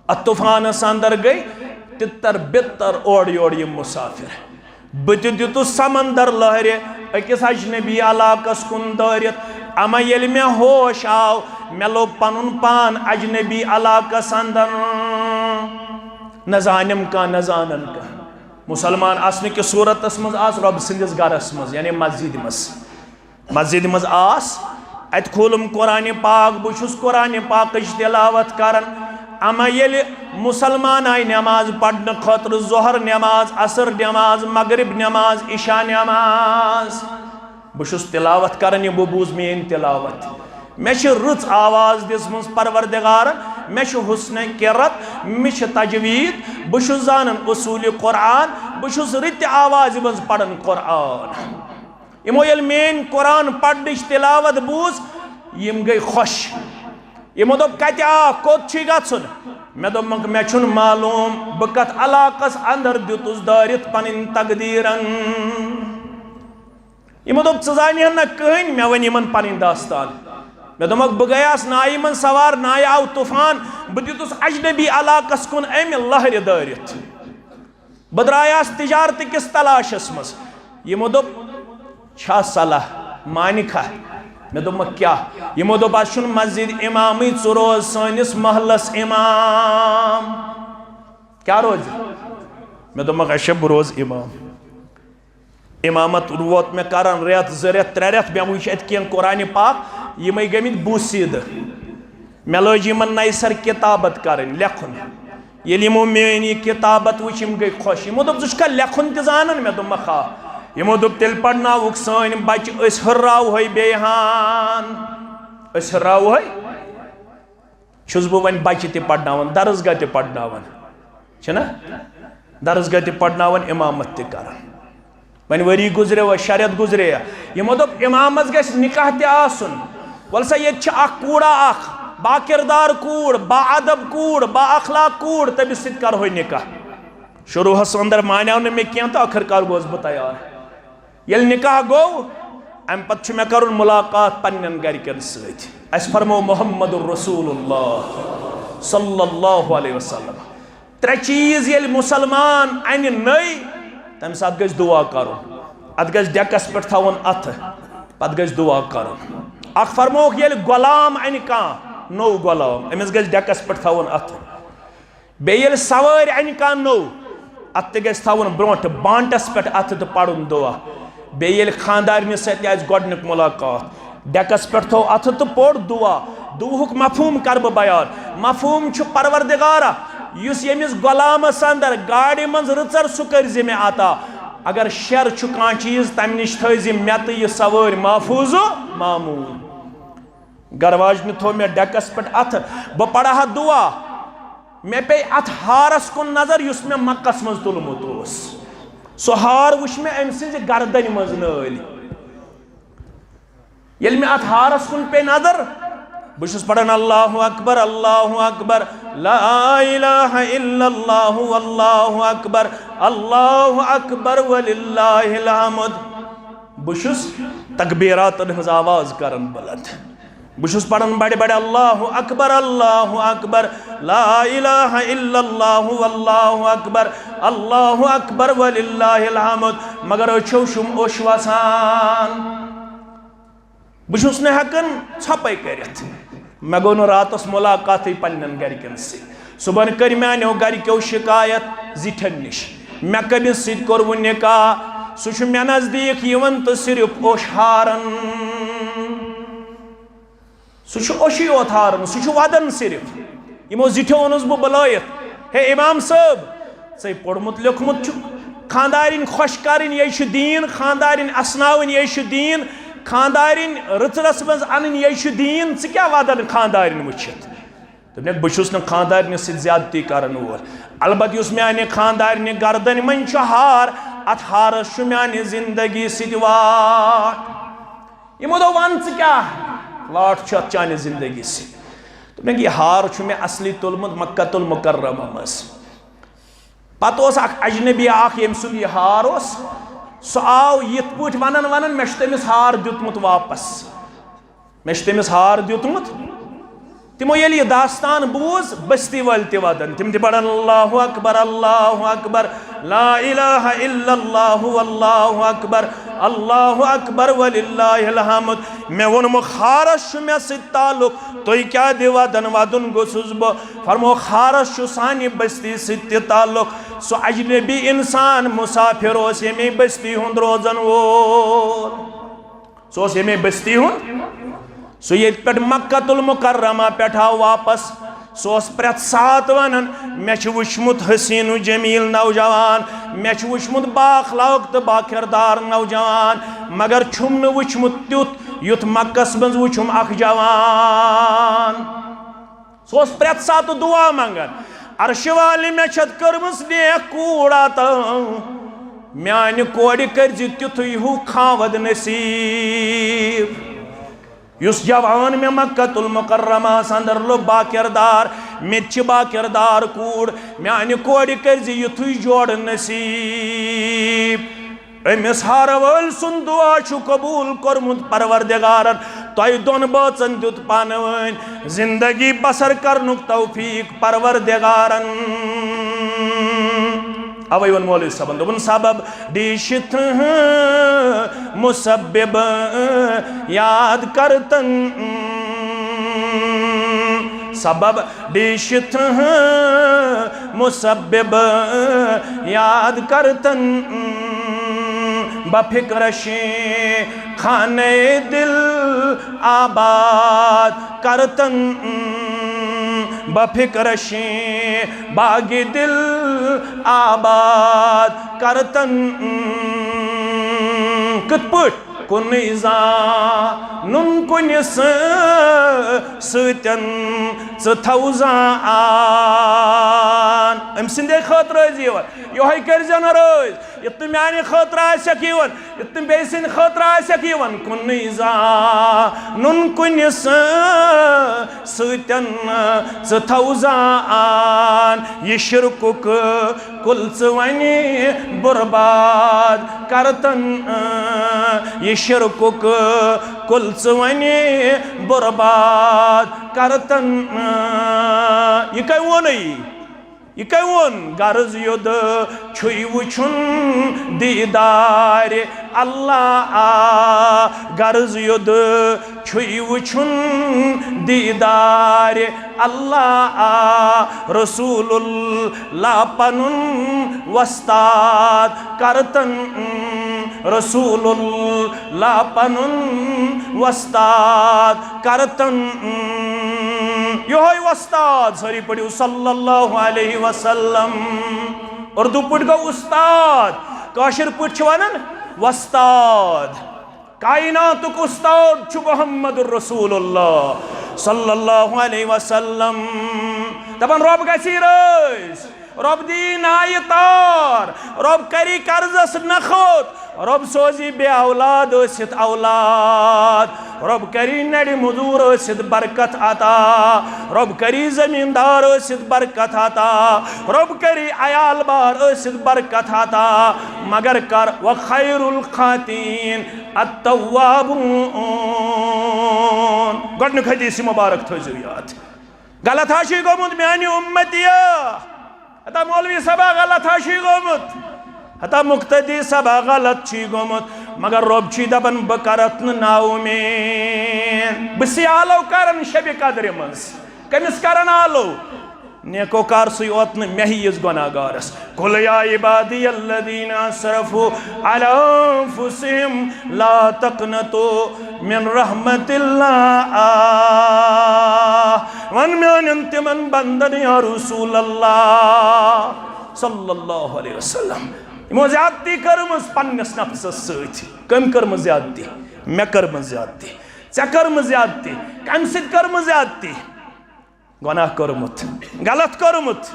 اتھ طوفانس اندر گٔے تِتر بِتر اورٕ یورٕ یِم مسافر۔ بہٕ تہِ دیُتُس سمندر لہرِ أکِس اجنبی علاقس کُن دٲرِتھ۔ اما ییٚلہِ مےٚ ہوش آو، مےٚ لوٚب پنُن پان اجنبی علاقس اندر۔ نہ زانم کانٛہہ، نہ زانن کانٛہہ۔ مسلمان آسنہٕ کِس صورتس منٛز آس رۄب سٕنٛدِس گرس منٛز، یعنی مسجدِ منٛز۔ مسجدِ منٛز آس، اتہِ کھولُم قرآنِ پاک، بہٕ چھُس قرآنِ پاکٕچ تلاوت کران۔ اما ییٚلہِ مسلمان آیہِ نماز پرنہٕ خٲطرٕ، ظہر نماز، عصر نماز، مغرب نماز، عشاء نماز، بہٕ چھُس تلاوت کران، یِمو بوٗز میٲنۍ تلاوت۔ مےٚ چھِ رٕژ آواز دِژمٕژ پروردگارن، مےٚ چھُ حسنِ قرت، مےٚ چھِ تجوید، بہٕ چھُس زانان اصوٗلِ قرآن، بہٕ چھُس رٕتہِ آوازِ منٛز پران قرآن۔ یِمو ییٚلہِ میٲنۍ قرآن پرنٕچ تلاوت بوٗز، یِم گٔے خۄش۔ یِمو دوٚپ، کتہِ آ، کوٚت چھُے گژھُن؟ مےٚ دوٚپمکھ، مےٚ چھُنہٕ معلوم بہٕ کتھ علاقس اندر دیُتُس دٲرِتھ پنٕنۍ تقدیرن۔ یِمو دوٚپ، ژٕ زانہِ ہن نہ کٕہٕنۍ، مےٚ ؤنۍ یِمن پنٕنۍ داستان۔ مےٚ دوٚپمکھ، بہٕ گٔیاس نایہِ منٛز سوار، نایہِ آو طوفان، بہٕ دیُتُس اجنبی علاقس کُن امہِ لہرِ دٲرِتھ۔ بہٕ درٛایاس تجارتہٕ کِس تلاشس منٛز۔ یِمو دوٚپ، چھا صلاح، مانہِ کھا؟ مےٚ دوٚپمکھ، کیٛاہ؟ یِمو دوٚپ، از چھُنہٕ مسجد امامٕے، ژٕ روز سٲنِس محلس امام۔ کیٛاہ روزِ؟ مےٚ دوٚپمکھ، اچھا، بہٕ روزٕ امام۔ امامت ووت مےٚ کران رٮ۪تھ، زٕ رٮ۪تھ، ترٛےٚ رٮ۪تھ، مےٚ وٕچھ اتہِ کینٛہہ قرآنِ پاک، یِمے گٔمٕتۍ بوسیٖدٕ۔ مےٚ لٲج یِمن نَیہِ سرٕ کِتابت کرٕنۍ، لیکھُن۔ ییٚلہِ یِمو میٲنۍ یہِ کِتابت وٕچھ، یِم گٔے خۄش۔ یِمو دوٚپ، ژٕ چھُکھا لیکھُن تہِ زانان؟ مےٚ دوٚپمکھ، آ۔ یِمو دوٚپ، تیٚلہِ پرناوُکھ سٲنۍ بچہِ، أسۍ ہُرراوہے بیٚیہِ ہان، أسۍ ہُرراوہے۔ چھُس بہٕ وۄنۍ بچہِ تہِ پرناوان، درسگاہ تہِ پرناوان، چھِنہ؟ درسگاہ تہِ پرناوان، امامت تہِ کران۔ وۄنۍ ؤری گُزرے، وۄنۍ شےٚ رٮ۪تھ گُزرے۔ یِمو دوٚپ، امامس گژھِ نکاح تہِ آسُن۔ وَلہٕ سا، ییٚتہِ چھِ اکھ کوٗرا اکھ، با کردار کوٗر، با ادب کوٗر، با اخلاق کوٗر، تٔمِس سۭتۍ کرہوے نکاح۔ شروٗعس اندر مانیو نہٕ مےٚ کینٛہہ تہٕ ٲخٕر کار گوس بہٕ تیار۔ ییٚلہِ نکاح گوٚو، امہِ پتہٕ چھُ مےٚ کرُن ملاقات پننٮ۪ن گرِکٮ۪ن سۭتۍ۔ اسہِ فرموو محمد رسول اللہ صلی اللہ علیہ وسلم، ترٛےٚ چیٖز ییٚلہِ مُسلمان اَنہِ نٔے، تَمہِ ساتہٕ گژھِ دُعا کَرُن۔ اَتھ گژھِ ڈٮ۪کَس پٮ۪ٹھ تھاوُن اَتھٕ، پَتہٕ گژھِ دُعا کَرُن۔ اَکھ فرمووُکھ، ییٚلہِ غلام اَنہِ کانٛہہ، نوٚو غلام، أمِس گژھِ ڈٮ۪کَس پٮ۪ٹھ تھاوُن اَتھٕ۔ بیٚیہِ ییٚلہِ سوٲرۍ اَنہِ کانٛہہ نوٚو، اَتھ تہِ گژھِ تھاوُن برونٛٹھٕ بانٛٹَس پٮ۪ٹھ اَتھٕ تہٕ پَرُن دُعا۔ بیٚیہِ ییٚلہِ خانٛدارنہِ سۭتۍ آسہِ گۄڈٕنیُک مُلاقات، ڈیکس پٮ۪ٹھ تھوو اَتھٕ تہٕ پوٚر دُعا۔ دُعہُک مفہوٗم کَرٕ بہٕ بیان۔ مفہوٗم چھُ، پروردگارا، یُس ییٚمِس غلامس اندر گاڑِ منٛز رٕژر، سُہ کٔرۍ زِ مےٚ عطا۔ اگر شر چھُ کانٛہہ چیٖز، تَمہِ نِش تھٲوۍ زِ مےٚ تہٕ یہِ سوٲرۍ محفوٗظ و ماموٗن۔ گرٕ واجنہِ تھوو مےٚ ڈیکس پٮ۪ٹھ اَتھٕ، بہٕ پرٕ ہا دُعا۔ مےٚ پیٚیہِ اَتھ ہارس کُن نظر، یُس مےٚ مکس منٛز تُلمُت اوس۔ سُہ ہار وُچھ مےٚ أمۍ سٕنٛزِ گردنہِ منٛز نٲلۍ۔ ییٚلہِ مےٚ اَتھ ہارس کُن پیٚیہِ نظر، بہٕ چھُس پران اللہ اکبر، اللہ اکبر، لا الہ الا اللہ، واللہ اکبر، اللہ اکبر وللہ الحمد۔ بہٕ چھُس تکبیراتن ہٕنٛز آواز کران بلند۔ بہٕ چھُس پران بڑِ بڑِ اللہ اکبر، اللہ اکبر، لا الہ الا اللہ، واللہ اکبر، اللہ اکبر وللہ الحمد، مگر أچھو چھُم اوٚش وسان۔ بہٕ چھُس نہٕ ہٮ۪کان ژھۄپَے کٔرِتھ۔ مےٚ گوٚو نہٕ راتَس مُلاقاتٕے پنٛنٮ۪ن گَرِکٮ۪ن سۭتۍ۔ صُبحن کٔرۍ میٛانیو گَرِکیو شِکایت زِٹھٮ۪ن نِش، مےٚ کٔمِس سۭتۍ کوٚروٕ نِکاح؟ سُہ چھُ مےٚ نزدیٖک یِوان تہٕ صرف اوٚش ہاران۔ سُہ چھُ اوٚشُے یوت ہاران، سُہ چھُ وَدان صرف۔ یِمو زِٹھیو اوٚنُس بہٕ بُلٲیِتھ، "ہے اِمام صٲب، ژےٚ پوٚرمُت لیوٚکھمُت چھُکھ، خانٛدارِنۍ خۄش کَرٕنۍ یے چھُ دیٖن، خانٛدارِنۍ اَسناوٕنۍ یے چھُ دیٖن، خانٛدارِنۍ رٕژرَس منٛز اَنٕنۍ یے چھُ دیٖن، ژٕ کیٛاہ وَدان خانٛدارِنۍ وٕچھِتھ؟" دوٚپنَکھ، "بہٕ چھُس نہٕ خانٛدارِنہِ سۭتۍ زیادتی کَرَن وول۔ البتہ یُس میٛانہِ خانٛدارِنہِ گردَنہِ منٛز چھُ ہار، اَتھ ہارَس چھُ میٛانہِ زِندگی سۭتۍ واٹھ۔" یِمو دوٚپ، "وَن ژٕ کیٛاہ واٹھ چھُ اَتھ چانہِ زِندگی سۭتۍ؟" دوٚپنَکھ، "یہِ ہار چھُ مےٚ اَصلی تُلمُت مکہ المکرمہ منٛز۔" پتہٕ اوس اکھ اجنبی اکھ، ییٚمہِ سُنٛد یہِ ہار اوس، سُہ آو یِتھ پٲٹھۍ ونان ونان، "مےٚ چھُ تٔمِس ہار دیُتمُت واپس، مےٚ چھُ تٔمِس ہار دیُتمُت۔" تِمو ییٚلہِ یہِ داستان بوٗز، بستی وٲلۍ تہِ ودان، تِم تہِ پران، "اللہ اکبر، اللہ اکبر، لا الہ الا اللہ، واللہ اکبر، اللہ اکبر وللہ الحمد۔" مےٚ ووٚنمُت، ہارس چھُ مےٚ سۭتۍ تعلق، تُہۍ کیٛاہ دِ ودان؟ ودُن گوٚژھُس بہٕ۔ فرمو، ہارس چھُ سانہِ بستی سۭتۍ تہِ تعلق۔ سُہ اجنبی انسان، مسافر اوس ییٚمے بستی ہُنٛد روزن وول۔ سُہ اوس ییٚمے بستی ہُنٛد۔ سُہ ییٚتہِ پٮ۪ٹھ مکہ المکرمہ پٮ۪ٹھ آو واپس، سُہ اوس پرٛٮ۪تھ ساتہٕ ونان، "مےٚ چھُ وُچھمُت حسین و جمیل نوجوان، مےٚ چھُ وُچھمُت با اخلاق تہٕ با کردار نوجوان، مگر چھُم نہٕ وُچھمُت تیُتھ، یُتھ مکس منٛز وُچھُم اکھ جوان۔" سُہ اوس پرٛٮ۪تھ ساتہٕ دُعا منٛگان، "عرشہِ والہِ، مےٚ چھَتھ کٔرمٕژ نیک کوٗر عطا، میانہِ کورِ کٔرزِ تیُتھُے ہیوٗ خاوند نصیب، یُس جوان مےٚ مکہ المکرمہس اندر لوٚب با کردار، مےٚ تہِ چھِ با کردار کوٗر، میانہِ کورِ کٔرزِ یُتھُے جوڑٕ نصیب۔" أمِس ہارٕ وٲلۍ سُنٛد دُعا چھُ قبوٗل کوٚرمُت پروردگارن۔ تۄہہِ دۄن بٲژن دیُت پانہٕ وٲنۍ زندگی بسر کرنُک توفیق پروردگارن۔ اوے ووٚن مولوی صٲبن، دوٚپُن، سبب ڈیشتھ مسبب یاد کرتن، سبب ڈیشتھ مسبب یاد کرتن، بفکرشیں خانہ دل آباد کرتن، بفکرشیں باغ دل آباد کرتن۔ کِتھ پٲٹھۍ؟ کُنُے زانُن کُنہِ سۭ-، سۭتٮ۪ن ژٕ تھاو زان۔ أمۍ سٕنٛدے خٲطرٕ ٲسۍ یِوان، یِہوٚے کٔرۍ زٮ۪نہٕ رٲضۍ، یُتھ نہٕ میٛانہِ خٲطرٕ آسٮ۪کھ یِوان، یُتھ نہٕ بیٚیہِ سٕنٛدِ خٲطرٕ آسٮ۪کھ یِوان۔ کُنُے زانُن کُنہِ سۭ-، سۭتٮ۪ن ژٕ تھاو زان۔ یہِ شرکُک کُل ژٕ وَنہِ بُرباد کرتن، یہِ شرکُک کُل ژٕ وَنہِ بُرباد کرتن۔ یہِ کٔمۍ ووٚنُے؟ یہِ کٔمۍ ووٚن؟ غرض یوٚد چھُے وُچھُن دیٖدارِ اللہ آ، غرض یوٚد چھُے وُچھُن دیٖدارِ اللہ آ، رسول اللہ پنُن وۄستاد کرتن، رسول اللہ پنُن وۄستاد کرتن۔ یِہوٚے وۄستاد، سٲری پٔرِو صلی اللہ علیہ وسلم۔ اردو پٲٹھۍ گوٚو اُستاد، کٲشِر پٲٹھۍ چھِ وَنان وۄستاد۔ کائناتُک اُستاد چھُ محمد رسول اللہ صلی اللہ علیہ وسلم۔ دَپان، رۄب گژھی رٲضۍ، رۄب دی نایہِ تار، رۄب کری قرضس نکھوت، رۄب سوزی بے اولاد ٲسِتھ اولاد، رۄب کری نرِ مزور ٲسِتھ برکت عطا، رۄب کری زمیندار ٲسِتھ برکت عطا، رۄب کری عیال بار ٲسِتھ برکت عطا، مگر کر وخیر الخاطین التوابون۔ گۄڈنیُک حدیث مبارک تھٲوزیو یاد۔ غلط ہا چھُے گوٚمُت میانہِ اُمتیہ۔ ہتا مولوی صٲبا غلط ہا چھُے گوٚمُت۔ ہتا مقتدی صٲبا غلط چھُے گوٚمُت۔ مگر رۄب چھُے دپان، بہٕ کرتھ نہٕ نااُمید۔ بہٕ سیالو کرن شبِ قدرِ منٛز۔ کٔمِس کرن آلو؟ نیکو کار سُے اوت نہٕ مےٚ ہِوِس گۄناہ گارس۔ قل یا عبادی الذین اسرفوا علی انفسہم لا تقنطوا من رحمت اللہ۔ آ، ون میانٮ۪ن تِمن بندن یا رسول اللہ صلی اللہ علیہ وسلم، یِمو زیادتی کٔرمٕژ پننِس نفسس سۭتۍ۔ کٔمۍ کٔرمٕژ زیادتی؟ مےٚ کٔرمٕژ زیادتی۔ ژےٚ کٔرمٕژ زیادتی۔ کمہِ سۭتۍ کٔرمٕژ زیادتی؟ گۄناہ کوٚرمُت، غلط کوٚرمُت،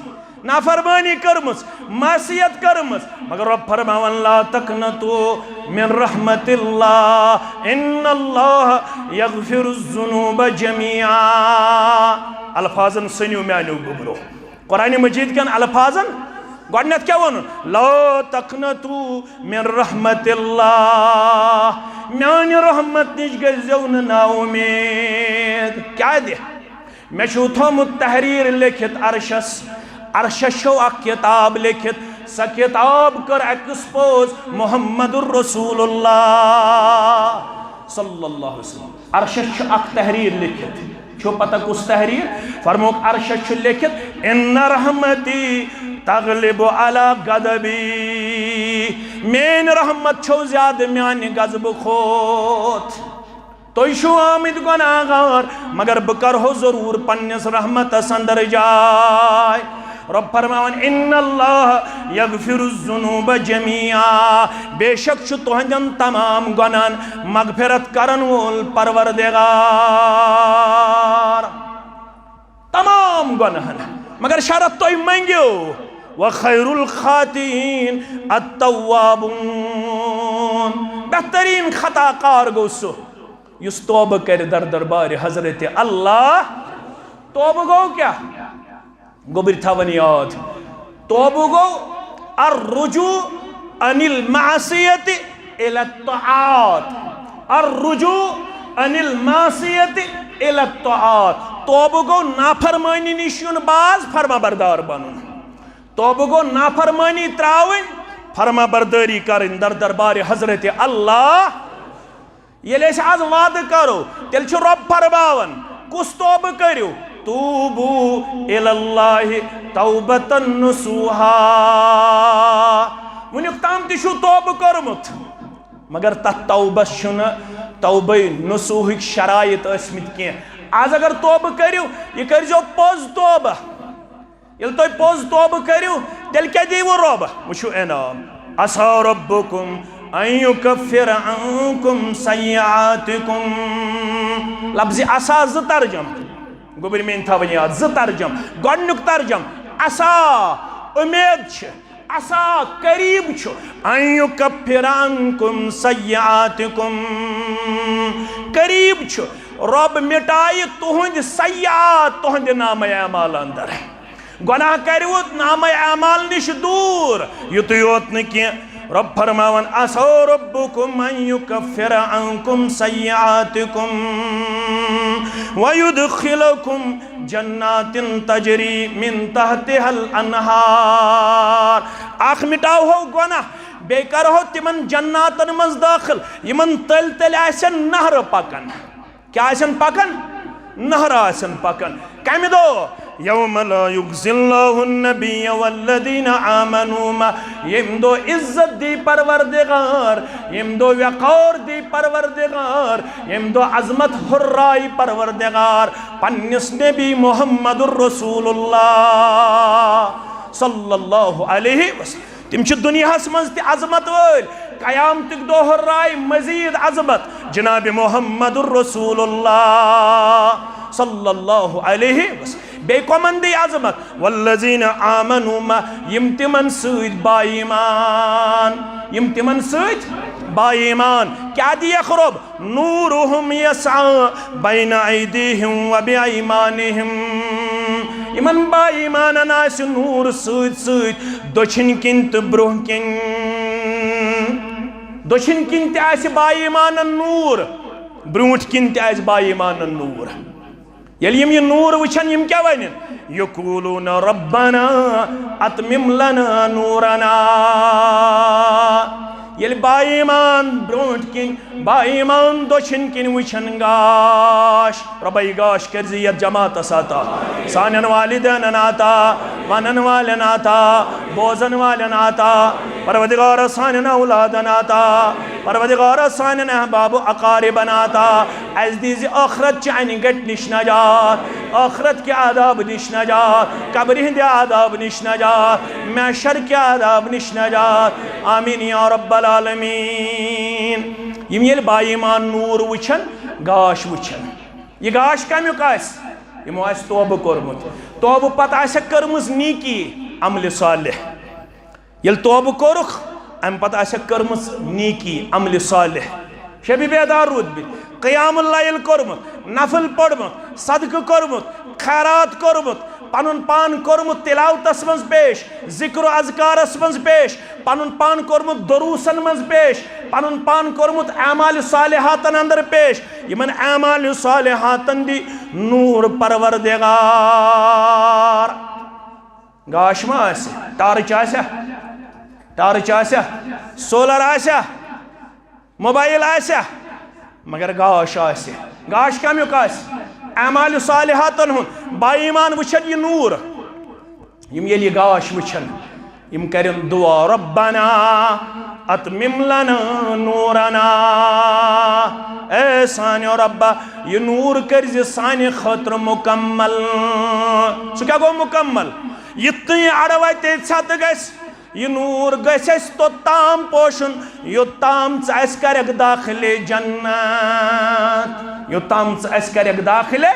نافرمٲنی کٔرمٕژ، معصیت کٔرمٕژ، مگر رۄب فرماوان، لا تقنطوا من رحمت اللہ، ان اللہ یغفر الذنوب جمیعا۔ الفاظن سٔنِو میانیو گوٚبرو۔ قرآن مجید کٮ۪ن الفاظن گۄڈنٮ۪تھ کیٛاہ ووٚنُن؟ لا تقنطوا من رحمت اللہ، میانہِ رحمت نِش گٔژھزیو نہٕ نااُمید۔ کیٛاہ دِ؟ مےٚ چھُو تھوٚمُت تحریر لیکھِتھ عرشس۔ عرشس چھو اکھ کتاب لیکھِتھ۔ سۄ کتاب کٔر ایکسپوز محمد رسول اللہ صلی اللہ علیہ وسلم۔ عرشس چھُ اکھ تحریر لیکھِتھ۔ چھو پتہ کُس تحریر؟ فرموک عرشس چھُ لیکھِتھ، ان رحمتی تغلب علی غضبی۔ میٲنۍ رحمت چھو زیادٕ میانہِ غضبہٕ کھوت۔ تُہۍ چھِو آمٕتۍ گۄناہگار، مگر بہٕ کرہو ضروٗر پننِس رحمتس اندر جاے۔ رۄب فرماوان، ان اللہ یغفر الذنوب جمیعا، بے شک چھُ تُہنٛدٮ۪ن تمام گۄناہن مغفرت کرن وول پروردگار۔ تمام گۄناہن، مگر شرط تُہۍ منٛگِو، وخیر الخاطئین التوابون، بہترین خطا کار گوٚو سُہ یُس توبہٕ کرِ در دربارِ حضرت اللہ۔ توبہٕ گوٚو کیٛاہ؟ گوٚبرۍ تھاوان یاد، توبہٕ گوٚو الرجوع عن المعصیت الی الطاعات۔ الرجوع عن المعصیت الی الطاعات۔ توبہٕ گوٚو نافرمٲنی نِش یُن باز، فرما بردار بنُن۔ توبہٕ گوٚو نافرمٲنی ترٛاوٕنۍ، فرما بردٲری کرٕنۍ در دربارِ حضرت اللہ۔ ییٚلہِ أسۍ از وعدٕ کرو، تیٚلہِ چھُ رۄب فرماوان، کُس توبہٕ کٔرِو؟ توبوا الی اللہ توبۃ نصوحا۔ وُنیُک تام تہِ چھُو توبہٕ کوٚرمُت، مگر تتھ توبس چھُنہٕ توبہ نصوحٕکۍ شرائط ٲسمٕتۍ کینٛہہ۔ از اگر توبہٕ کٔرِو، یہِ کٔرۍزیو پوٚز توبہ۔ ییٚلہِ تُہۍ پوٚز توبہٕ کٔرِو، تیٚلہِ کیٛاہ دِیِوٕ رۄب؟ وٕچھِو انعام۔ عسیٰ ربکم ان یکفر عنکم سیئاتکم۔ لفظِ عسیٰ زٕ ترجم۔ گوٚبرۍ میٛٲنۍ تھاوٕنۍ یاد، زٕ ترجم۔ گۄڈٕنیُک ترجم، عسیٰ، اُمید چھِ، عسیٰ، قریب چھُ، ان یکفر عنکم سیئاتکم، قریب چھُ رۄب مِٹایہِ تُہٕنٛدۍ سیئات تُہٕنٛدِ نامہ اعمال اندر۔ گۄناہ کریوت، نامہ اعمال نِش دوٗر۔ یُتُے یوت نہٕ کینٛہہ، رۄب فرماوان، عسیٰ ربکم ان یکفر عنکم سیئاتکم ویدخلکم جنات تجری من تحتها الانہار۔ اکھ مٹاوہو گۄناہ، بیٚیہِ کرہو تِمن جناتن منٛز دٲخل، یِمن تٔلۍ تٔلۍ آسن نہرٕ پکان۔ کیٛاہ آسن پکان؟ نہرٕ آسن پکان۔ کمہِ دۄہ؟ یوم لا یخزی اللہ النبی والذین آمنوا معہ۔ ییٚمہِ دۄہ عزت دی پروردگار، ییٚمہِ دۄہ وقار دی پروردگار، ییٚمہِ دۄہ عظمت ہُررایہِ پروردگار پننِس نبی محمد رسول اللہ صلی اللہ علیہ وسلم۔ تِم چھِ دُنیاہَس منٛز تہِ عظمت وٲلۍ، قیامتٕکۍ دۄہ ہُررایہِ مزید عظمت جناب محمد رسول اللہ صلی اللہ علیہ وسلم۔ بیٚیہِ کۄمن دی عظمت؟ والذین آمنوا، ما، یِم تِمن سۭتۍ با ایمان، یِم تِمن سۭتۍ با ایمان۔ کیٛاہ دِیَکھ رۄب؟ نورہم یسعی بین ایدیہم و بایمانہم۔ یِمن با ایمانن آسہِ نور سۭتۍ سۭتۍ دٔچھِنۍ کِنۍ تہٕ برٛونٛہہ کِنۍ۔ دٔچھِنۍ کِنۍ تہِ آسہِ با ایمانن نور، برٛونٛٹھ کِنۍ تہِ آسہِ با ایمانن نور۔ ییٚلہِ یِم یہِ نوٗر وٕچھن، یِم کیٛاہ وَنن؟ یقولون ربنا اتمم لنا نورنا۔ ییٚلہِ با ایمان برٛونٛٹھ کِنۍ، با ایمان دٔچھِنۍ کِنۍ وٕچھن، گاش، رۄبا، یہِ گاش کٔرۍ زِ یَتھ جماعتس عطا، سانٮ۪ن والدینن عطا، وَنن والٮ۪ن عطا، بوزن والٮ۪ن عطا، پروردگارا، سانٮ۪ن اولادن عطا، پروردگارا، سانٮ۪ن احباب و اقاربن عطا۔ اَسہِ دیٖزِ ٲخرت چہِ انہِ گٹہِ نِش نجات، ٲخرت کہِ عذاب نِش نجات، قبرِ ہٕنٛدِ عذاب نِش نجات، محشر کہِ عذاب نِش نجات۔ آمین یا رب العالمین۔ یِم ییٚلہِ با ایمان نوٗر وٕچھن، گاش وٕچھن۔ یہِ گاش کمیُک آسہِ؟ یِمو آسہِ توبہٕ کوٚرمُت۔ توبہٕ پتہٕ آسٮ۪کھ کٔرمٕژ نیکی، عملِ صالح۔ ییٚلہِ توبہٕ کوٚرُکھ، اَمہِ پتہٕ آسٮ۪کھ کٔرمٕژ نیکی، عملِ صالح۔ شبِ بیدار روٗدمٕتۍ، قیام اللیل کوٚرمُت، نفل پوٚرمُت، صدقہٕ کوٚرمُت، خیرات کوٚرمُت، پنُن پان کوٚرمُت تلاوتس منٛز پیش، ذکر و اذکارس منٛز پیش، پنُن پان کوٚرمُت دروسن منٛز پیش، پنُن پان کوٚرمُت اعمال صالحاتن اندر پیش۔ یِمن اعمال صالحاتن دی نوٗر پروردگار۔ گاش ما آسہِ؟ ٹارٕچ آسیا؟ ٹارٕچ آسیا؟ سولر آسیا؟ موبایل آسیا؟ مگر گاش آسہِ۔ گاش کمیُک آسہِ؟ اعمال صالحاتن ہُنٛد۔ با ایمان وٕچھن یہِ نوٗر۔ یِم ییٚلہِ یہِ گاش وٕچھن، یِم کرن دعا، ربنا اتمم لنا نورنا۔ اے سانیو ربا، یہِ نوٗر کٔرۍ زِ سانہِ خٲطرٕ مکمل۔ سُہ کیٛاہ گوٚو مکمل؟ یِتھ نہٕ یہِ اڑٕ وتہِ ژھٮ۪تہٕ گژھِ، یہِ نوٗر گژھِ اَسہِ توٚتام پوشُن، یوٚتام ژٕ اَسہِ کرکھ داخلے جنت، یوٚتام ژٕ اَسہِ کرکھ داخلے،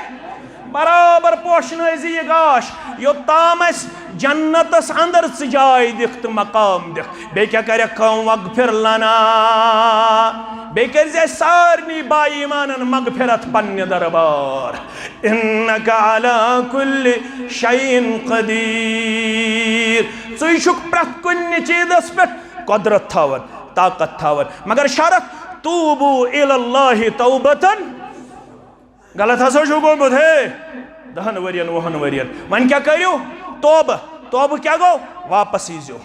برابر پوشنٲوزِ یہِ گاش، یوٚتام اَسہِ جنتس اندر ژٕ جاے دِکھ تہٕ مقام دِکھ۔ بیٚیہِ کیٛاہ کرکھ کٲم؟ واغفر لنا، بیٚیہِ کٔرزِ اَسہِ سارنٕے با ایمانن مغفرت پننہِ دربار۔ انک علی کل شیء قدیر۔ ژٕے چھُکھ پرٛٮ۪تھ کُنہِ چیٖزس پٮ۪ٹھ قۄدرت تھاوان، طاقت تھاوان۔ مگر شرط، توبوا الی اللہ توبتاً۔ غلط ہسا چھُو گوٚمُت، ہے، دَہَن ؤرین، وُہَن ؤرین۔ وۄنۍ کیٛاہ کٔرِو؟ توبہٕ۔ توبہٕ کیٛاہ گوٚو؟ واپس ییٖزیو۔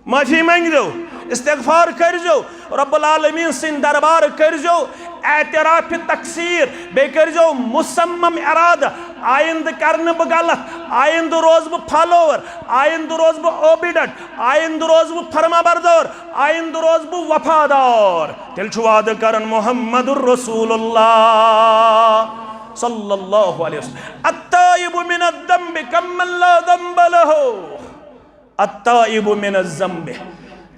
معٲفی منٛگزیو، استغفار کٔرزیو، رب العالمین سٕنٛدِ دربار کٔرزیو اعتراف تقصیر، بیٚیہِ کٔرزیو مصمم ارادٕ، آیندٕ کرنہٕ بہٕ غلط، آیندٕ روزٕ بہٕ follower، آیندٕ روزٕ بہٕ obedient، آیندٕ روزٕ بہٕ فرمابردار، آیندٕ روزٕ بہٕ وفادار۔ تیٚلہِ چھُ وعدٕ کران محمد رسول اللہ صلی اللہ علیہ وسلم، التائب من الذنب کمن لا ذنب لہ۔ التائب من الذنب۔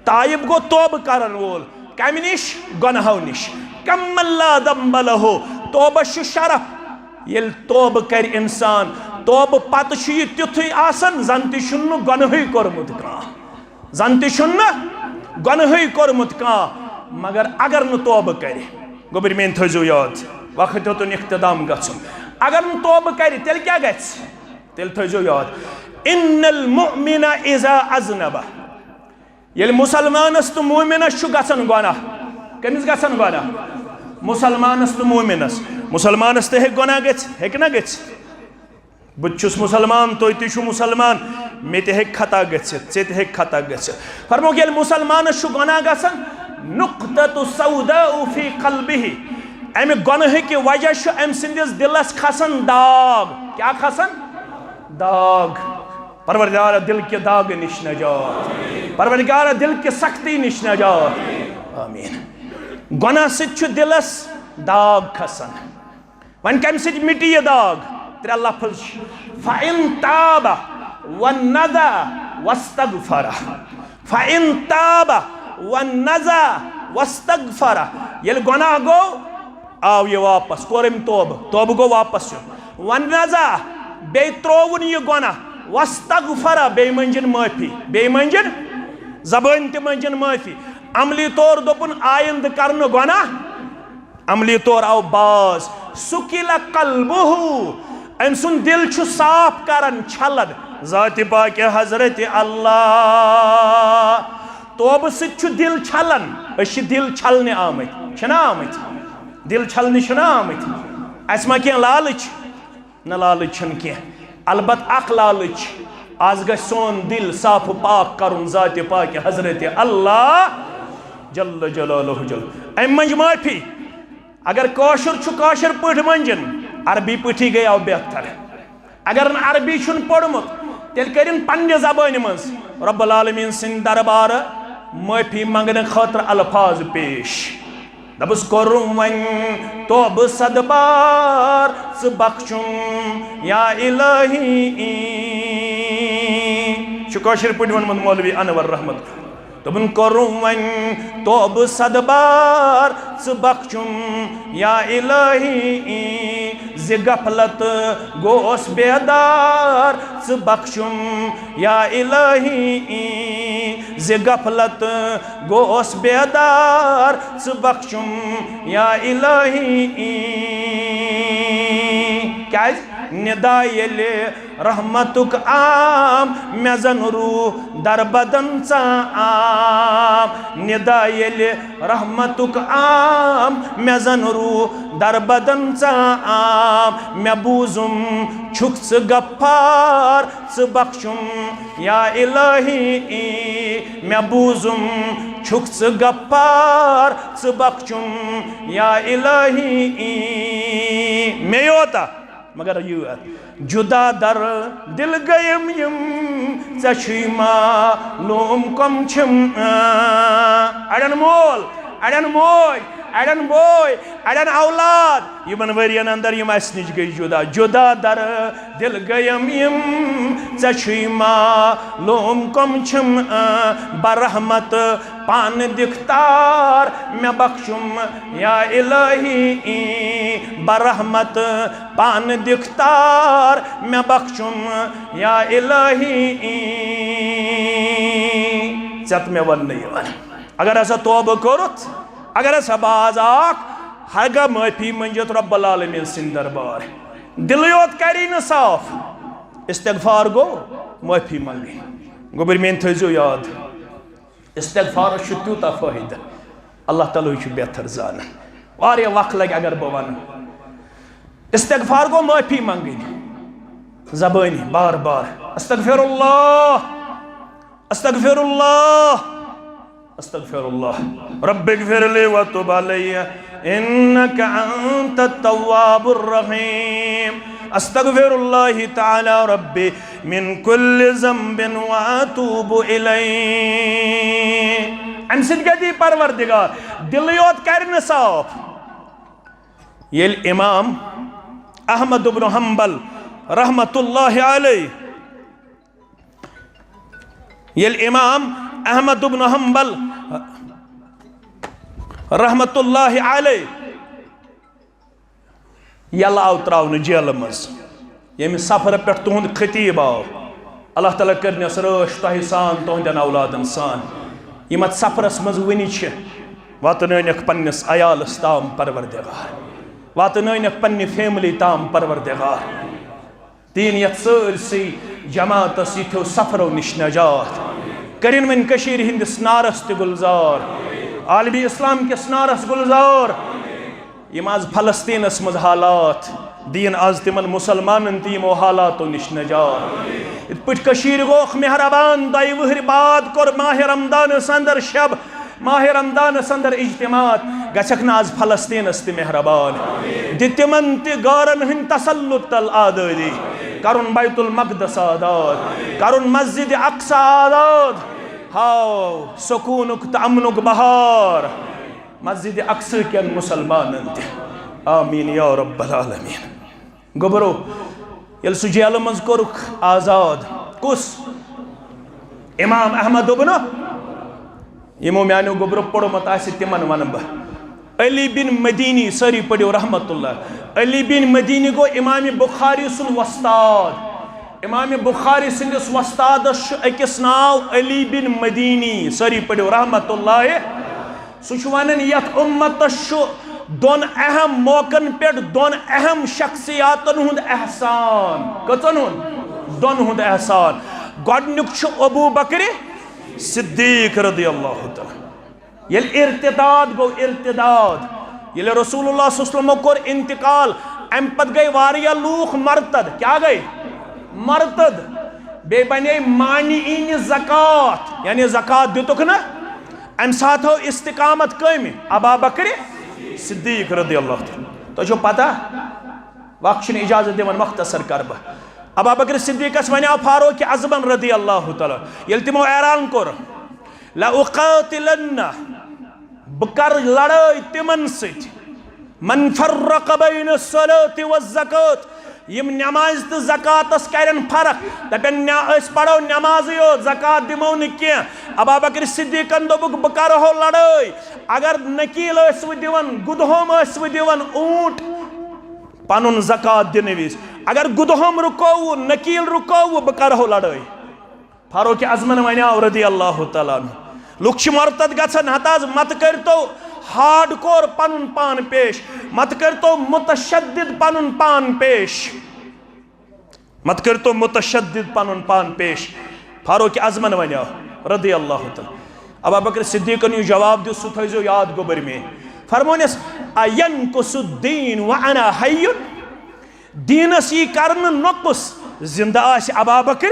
تائب گوٚو توبہٕ کرن وول۔ کمہِ نِش؟ گۄناہو نِش۔ کمن لا ذنب لہ۔ توبس چھُ شرف۔ ییٚلہِ توبہٕ کرِ انسان، توبہٕ پتہٕ چھُ یہِ تیُتھُے آسان زن تہِ چھُنہٕ گۄناہٕے کوٚرمُت کانٛہہ۔ زن تہِ چھُنہٕ گۄناہٕے کوٚرمُت کانٛہہ۔ مگر اگر نہٕ توبہٕ کرِ، گوٚبرۍ میٛٲنۍ تھٲیزیو یاد، وقت ہیوٚتُن اختتام گژھُن۔ اگر نہٕ توبہٕ کرِ، تیٚلہِ کیٛاہ گژھِ؟ تیٚلہِ تھٲیزیو یاد، ان المؤمن اذا اذنب۔ ییٚلہِ مُسلمانس تہٕ مومنس چھُ گژھان گۄناہ، کٔمِس گژھان گۄناہ؟ مُسلمانس تہٕ مومنس۔ مُسلمانس تہِ ہیٚکہِ گۄناہ گٔژھِتھ، ہیٚکہِ نہ گٔژھِتھ؟ بہٕ تہِ چھُس مُسلمان، تُہۍ تہِ چھِو مُسلمان، مےٚ تہِ ہیٚکہِ خطا گٔژھِتھ، ژےٚ تہِ ہیٚکہِ خطا گٔژھِتھ۔ فرمووُکھ، ییٚلہِ مُسلمانس چھُ گۄناہ گژھان، نقطة سوداء فی قلبہ، امہِ گۄناہٕکہِ وجہ چھُ أمۍ سٕنٛدِس دِلس کھسان داغ۔ کیٛاہ کھسان؟ داغ۔ پروردگار، دل کہِ داغہٕ نِش نجات۔ پروردگار، دل کہِ سختی نِش نجات۔ آمین۔ گۄناہ سۭتۍ چھُ دِلس داغ کھسان۔ وۄنۍ کَمہِ سۭتۍ مِٹہِ یہِ داغ؟ ترٛےٚ لفظ چھِ۔ فَإِن تَابَ وَنَزَعَ وَاسْتَغْفَرَ۔ فَإِن تَابَ وَنَزَعَ وَاسْتَغْفَرَ۔ ییٚلہِ گۄناہ گوٚو، آو یہِ واپس، کوٚر أمۍ توبہٕ، توبہٕ گوٚو واپس یُن۔ وَنَزَعَ، بیٚیہِ ترٛووُن یہِ گۄناہ، واستغفر، بیٚیہِ مٔنٛجِن معٲفی، بیٚیہِ مٔنٛجِن، زبٲنۍ تہِ مٔنٛجِن معٲفی۔ عملی طور دوٚپُن، آیندٕ کر نہٕ گۄناہ۔ عملی طور آو باز، سُکِلَ قلبہ، أمۍ سُنٛد دِل چھُ صاف کران، چھلان ذاتِ پاکِ حضرت اللہ۔ توبہٕ سۭتۍ چھُ دِل چھلان۔ أسۍ چھِ دِل چھلنہِ آمٕتۍ، چھِنہ آمٕتۍ؟ دِل چھلنہِ چھِنہ آمٕتۍ؟ اَسہِ ما کینٛہہ لالٕچ؟ نہ، لالٕچ چھَنہٕ کینٛہہ۔ البتہ اکھ لالٕچ چھِ، از گژھِ سون دِل صاف و پاک کرُن ذاتِ پاکِ حضرت اللہ جل جلالہ جل۔ اَمہِ منٛز معٲفی۔ اگر کٲشُر چھُ کٲشِر پٲٹھۍ مٔنٛجِن، عربی پٲٹھی گٔیاو بہتر۔ اگر نہٕ عربی چھُنہٕ پوٚرمُت، تیٚلہِ کٔرِن پننہِ زبٲنہِ منٛز رب العالمین سٕنٛدِ دربارٕ معٲفی منٛگنہٕ خٲطرٕ الفاظ پیش۔ دَپُس، کوٚرُم وۄنۍ توبہٕ صد بار، ژٕ بخشُم یا الہی۔ چھُ کٲشِر پٲٹھۍ ووٚنمُت مولوی انور رحمت۔ دوٚپُن، کوٚرُم وۄنۍ توبہٕ صد بار، ژٕ بخشُم یا الہی۔ زِ غفلت گوس بیدار، ژٕ بخشُم یا الہی۔ زِ غفلت گوس بیدار، ژٕ بخشُم یا الہی۔ کیازِ؟ ندا ییٚلہِ رحمتُک عام، مےٚ زن روح در بدن ژام۔ ندا ییٚلہِ رحمتُک عام، مےٚ زن روح در بدن ژام۔ مےٚ بوٗزُم چھُکھ ژٕ غفار، ژٕ بخشُم یا الہی۔ مےٚ بوٗزُم چھُکھ ژٕ غفار، ژٕ بخشُم یا الہی۔ مےٚ یوتاہ، مگر یہِ جدا در دل گٔیم یِم، ژےٚ چھُے معلوم کم چھِم۔ اڑٮ۪ن مول، اڑٮ۪ن موج، اڑٮ۪ن بوے، اڑٮ۪ن اولاد، یِمن ؤرین اندر یِم اسہِ نِش گٔے جدا۔ جدا در دل گٔیم یِم، ژےٚ چھُے معلوم کم چھِم۔ برحمت پانہٕ دِکھ تار، مےٚ بخشُم یا الہی۔ برحمت پانہٕ دِکھ تار، مےٚ بخشُم یا الہی۔ ژےٚ تہٕ مےٚ وننہٕ یِوان۔ اگر ہسا توبہٕ کوٚرُتھ، اگر ہسا باز آکھ، ہرگاہ معٲفی مٔنٛجِتھ رب العالمین سٕنٛدِ دربار۔ دِلٕے یوت کری نہٕ صاف، استغفار گوٚو معٲفی منٛگٕنۍ۔ گوٚبٕرۍ میٛٲنۍ تھٲیزیو یاد، استغفارس چھُ تیوٗتاہ فٲیدٕ، اللہ تعالیٰ ہٕے چھُ بہتر زانان۔ واریاہ وقت لگہِ اگر بہٕ ونہٕ۔ استغفار گوٚو معٲفی منٛگٕنۍ زبٲنی بار بار، استغفر اللہ، استغفر اللہ، استغفر اللہ، رب اغفر لی وتب علی انک انت التواب الرحیم، استغفر اللہ تعالی ربی من کل ذنب واتوب الی۔ امہِ سۭتۍ کیٛاہ دی پروردگار؟ دِلٕے یوت کرِ نہٕ صاف۔ ییٚلہِ امام احمد ابن حنبل رحمت اللہ علیہ، ییٚلہِ امام احمد ابن حنبل رحمت اللہ علیہ یلہٕ آو ترٛاونہٕ جیلہٕ منٛز، ییٚمہِ سفرٕ پٮ۪ٹھ تُہُنٛد خطیب آو، اللہ تعالیٰ کٔرنَس رٲچھ تۄہہِ سان، تُہنٛدٮ۪ن اولادن سان، یِم اتھ سفرس منٛز وُنہِ چھِ، واتنٲونکھ پننِس عیالس تام پروردگار، واتنٲونکھ پننہِ فیملی تام پروردگار۔ دین یتھ سٲرسٕے جماعتس یِتھیو سفرو نِش نجات۔ کٔرِن وۄنۍ کٔشیٖرِ ہٕنٛدِس نارس تہِ گُلزار، عالمِ اسلام کِس نارس گُلزار۔ یِم از فلسطینس منٛز حالات، دین از تِمن مسلمانن تہِ یِمو حالاتو نِش نجات۔ یِتھ پٲٹھۍ کٔشیٖرِ گوکھ مہربان، دۄیہِ وٕہٕرۍ بعد کوٚر ماہِ رمضانس اندر شب، ماہِ رمضانس اندر اجتماعات، گژھکھ نہٕ از فلسطینس تہِ مہربان۔ دِ تِمن تہِ غارن ہٕنٛدۍ تسلط تل آزٲدی، کرُن بیت المقدس آزاد، کرُن مسجد اقصی آزاد، ہاو سکوٗنُک تہٕ امنُک بہار مسجد اقصی کٮ۪ن مسلمانن تہِ۔ آمین یا رب العالمین۔ گوٚبرو، ییٚلہِ سُہ جیلہٕ منٛز کوٚرُکھ آزاد، کُس؟ امام احمد ابن، یِمو میانیو گوٚبرو پوٚرمُت آسہِ تِمن ونہٕ بہٕ۔ علی بن مدینی، سٲری پٔرِو رحمت اللہ۔ علی بن مدینی گوٚو امام بخاری سُنٛد وۄستاد۔ امام بخاری سٕنٛدِس وۄستادس چھُ أکِس ناو علی بن مدینی، سٲری پٔرِو رحمت اللہ۔ سُہ چھُ ونان، یتھ امتس چھُ دۄن اہم موقعن پٮ۪ٹھ دۄن اہم شخصیاتن ہُنٛد احسان۔ کٔژن ہُنٛد؟ دۄن ہُنٛد احسان۔ گۄڈٕنیُک چھُ ابو بکر صدیق رضی اللہ تعالیٰ۔ ییٚلہِ ارتداد گوٚو، ارتداد، ییٚلہِ رسول اللہ صلی اللہ علیہ وسلمو کوٚر انتقال، امہِ پتہٕ گٔے واریاہ لوٗکھ مرتد۔ کیٛاہ گٔے؟ مرتد۔ بیٚیہِ بنے مانعین زکوٰۃ، یعنی زکوٰۃ دِتُکھ نہٕ۔ امہِ ساتہٕ ہٲو استقامت کٔمۍ؟ ابا بکر صدیق رضی اللہ تعالیٰ۔ تۄہہِ چھو پتہ؟ وقت چھُنہٕ اجازت دِوان، مختصر کرٕ بہٕ۔ ابا بکر صدیقس ونیاو فاروق اعظمن رضی اللہ تعالیٰ، ییٚلہِ تِمو اعلان کوٚر، لَأُقَاتِلَنَّ، بہٕ کرٕ لڑٲے تِمن سۭتۍ، مَنْ فَرَّقَ بَيْنَ الصَّلَاةِ وَالزَّكَاةِ، یِم نماز تہٕ زکاتس کرن فرق، دپن، نہ، أسۍ پرو نمازٕے یوت، زکات دِمو نہٕ کینٛہہ۔ ابا بکر صدیقن دوٚپُکھ، بہٕ کرہو لڑٲے، اگر نکیل ٲسوٕ دِوان، گُدہوم ٲسوٕ دِوان، اوٗنٹ، پنُن زکات دِنہٕ وِزِ، اگر گُدہوم رُکووُ، نکیل رُکووُ، بہٕ کرہو لڑٲے۔ فاروق اعظمن ونیاو رضی اللہ تعالیٰ عنہ، لُکھ چھِ مرتد گژھان، ہتہٕ حظ مت کٔرتو ہارڈ کور پنُن پان پیش، مت کٔرتو متشدد پنُن پان پیش، مت کٔرتو متشدد پنُن پان پیش۔ فاروق اعظمن ونیاو رضی اللہ تعالیٰ۔ ابا بکر صدیقن یُس جواب دیُت، سُہ تھٲیزیو یاد گوٚبرۍ میٲنۍ۔ فرمونس، اَینقص الدین وانا حی؟ دیٖنس یی کرنہٕ نۄقص، زندٕ آسہِ ابا بکر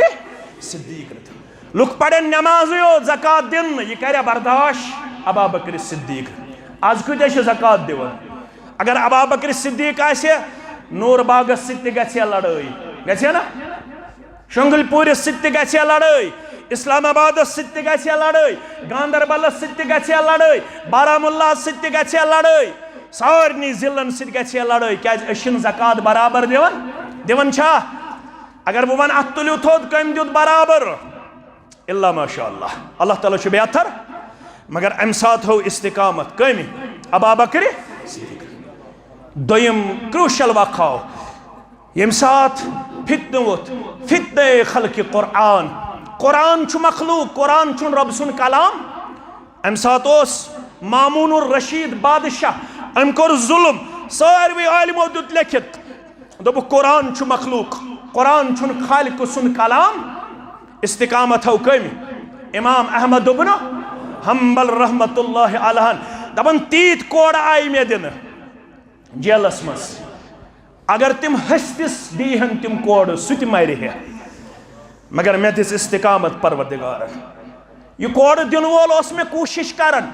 صدیق رضی۔ لُکھ پرن نمازٕے یوت، زکات دِن نہٕ، یہِ کرِ برداش ابا بکر صدیق؟ از کۭتیاہ چھِ زکات دِوان؟ اگر ابا بکر صدیق آسہِ، نور باغس سۭتۍ تہِ گژھِ ہا لڑٲے، گژھِ ہا نا؟ شنگل پوٗرِس سۭتۍ تہِ گژھِ ہا لڑٲے، اسلام آبادس سۭتۍ تہِ گژھِ ہا لڑٲے، گاندربلس سۭتۍ تہِ گژھِ ہا لڑٲے، بارہمولہس سۭتۍ تہِ گژھِ ہا لڑٲے، سارنٕے ضلعن سۭتۍ گژھِ ہا لڑٲے۔ کیازِ؟ أسۍ چھِنہٕ زکات برابر دِوان، دِوان چھا؟ اگر بہٕ ونہٕ، اتھ تُلِو تھوٚد، کٔمۍ دیُت برابر؟ الا ماشاء اللہ، اللہ تعالیٰ چھُ بہتر۔ مگر امہِ ساتہٕ ہٲو استقامت کٔمۍ؟ ابا بکر صدیق۔ دوٚیِم کرٛوشل وقت آو، ییٚمہِ ساتہٕ فتنہٕ ووٚتھ، فتنہ خلق قرآن۔ قرآن چھُ مخلوق، قرآن چھُنہٕ رۄب سُنٛد کلام۔ امہِ ساتہٕ اوس مامون الرشید بادشاہ، أمۍ کوٚر ظلم، ساروٕے عالمو دیُت لیکھِتھ، دوٚپُکھ، قرآن چھُ مخلوق، قرآن چھُنہٕ خالق سُنٛد کلام۔ استقامت ہٲو کٔمۍ؟ امام احمد ابن حنبل رحمت اللہ علیہن۔ دپان، تیٖتۍ کورٕ آیہِ مےٚ دِنہٕ جیلس منٛز، اگر تِم ہستِس دیہن تِم کورٕ، سُہ تہِ مرِ ہے، مگر مےٚ دِژ استقامت پروردگارن۔ یہِ کورٕ دِنہٕ وول اوس مےٚ کوٗشِش کران۔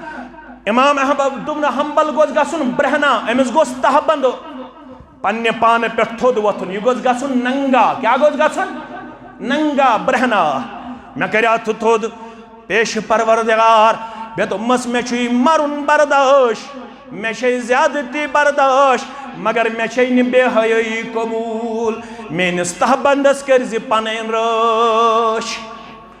امام احمد ابن حنبل گوٚژھ گژھُن برہنا، أمِس گوٚژھ تہبند پننہِ پانہٕ پٮ۪ٹھ تھوٚد وۄتھُن، یہِ گوٚژھ گژھُن ننگا۔ کیٛاہ گوٚژھ گژھُن؟ ننگا، برہنا۔ مےٚ کریٛاو تھوٚد، پیش پروردگار، مےٚ دوٚپمس، مےٚ چھُے مرُن برداش، مےٚ چھے زیادتی برداش، مگر مےٚ چھے نہٕ بے حیٲیی قبوٗل۔ میٲنِس تہبندس کٔرۍ زِ پنٕنۍ رٲچھ۔